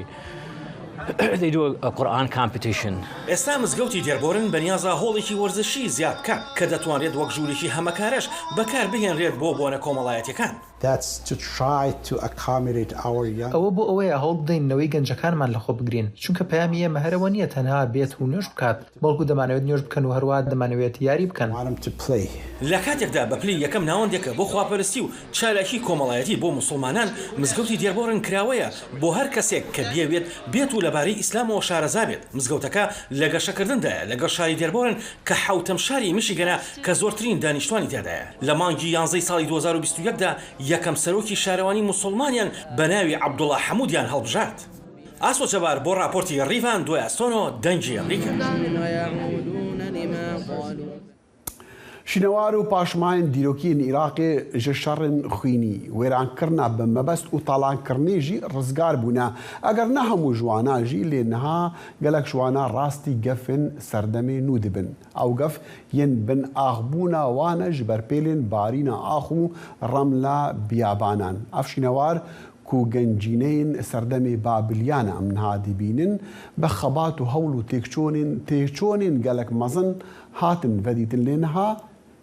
they do a, a Quran competition. ئێستا مزگەوتی دێربۆرن بەنیازە هۆڵێکی وەرزشی زیاد بکات کە دەتوانرێت وەک ژوورێکی هەمەکارەش بەکار بهێنرێت بۆ بۆنە کۆمەڵایەتیەکان. That's to try to accommodate our young. ئەوە بۆ ئەوەیە هەوڵ بدەین نەوەی گەنجەکانمان لەخۆ بگرین، چونکە پەیامی ئێمە هەرەوە نییە تەنها بێت و نوێژ بکات، بەڵکو دەمانەوێت نوێژ بکەن و هەروە دەمانەوێت یاری بکەن. Want them to play. لە کاتێکدا بە پلەی یەکەم ناوەندێکە بۆ خواپەرستی و چالاکی کۆمەڵایەتی بۆ موسڵمانان، مزگەوتی دێربۆرن کراوەیە بۆ هەر کەسێک کە بیەوێت بێت و لەبارەی ئیسلامەوە شارەزا بێت. مزگەوتەکە لە گەشەکردندایە لەگەڵ شاری دێربۆرن کە حەوتەم شاری میشیگەنە کە زۆرترین دانیشتوانی تێدایە. لە مانگی یانزەی ساڵی دوو هەزار و بیست و یەکدا یەکەم سەرۆکی شارەوانی موسڵمانیان بە ناوی عەبدوڵا حەمودیان هەڵبژارد. ئاسۆ جەبار بۆ راپۆرتی ڕیڤان دوای ئەستۆنۆ، دەنگی ئەمریکا. شینەوار و پاشماین دیرۆکیین عێراقێ ji şerên xwînî, wêrankirina bi mebest û talankirinê jî rizgar bûne. Eger ne hemû ji wana jî, lê niha gelek ji wana rastî gefên serdemê nû dibin. Ew gef yên bin axbûna wan e ji ber pêlên barîna ax û remla biyabanan. Ev şînewar ku gencîneyên serdemê Babiliyan em niha dibînin, bi xebat û hewl û têkçonên, têçonên gelek mezin hatin vedîtin, lê niha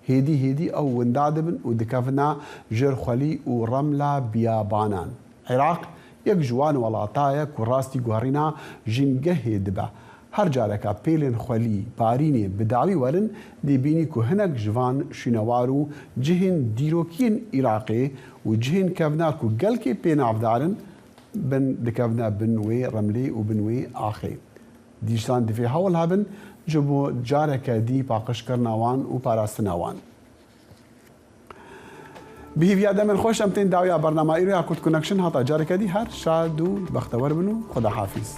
hêdî hêdî ew winda dibin û dikevina jêr xwelî û remla biyabanan. Iraq yek ji wan welata ye ku rastî guherîna jîngehê dibe. Her careka pêlên xwelî, barînê bi dawî werin, dê bînî ku hinek ji van şînewar û cihên dîrokiyên Iraqê û cihên kevna ku gelkê pê navdar in, bin dikevne bin wê remlê û bin wê axê. Dîsan divê hewl hebin ji bo careke dî paqijkirina wan û parastina wan. Bi hîviya demên xweş em tên dawiya bernama îro ya Kurd Connection. Hata careke dî her şad û bextewer bin û xwedahafîz.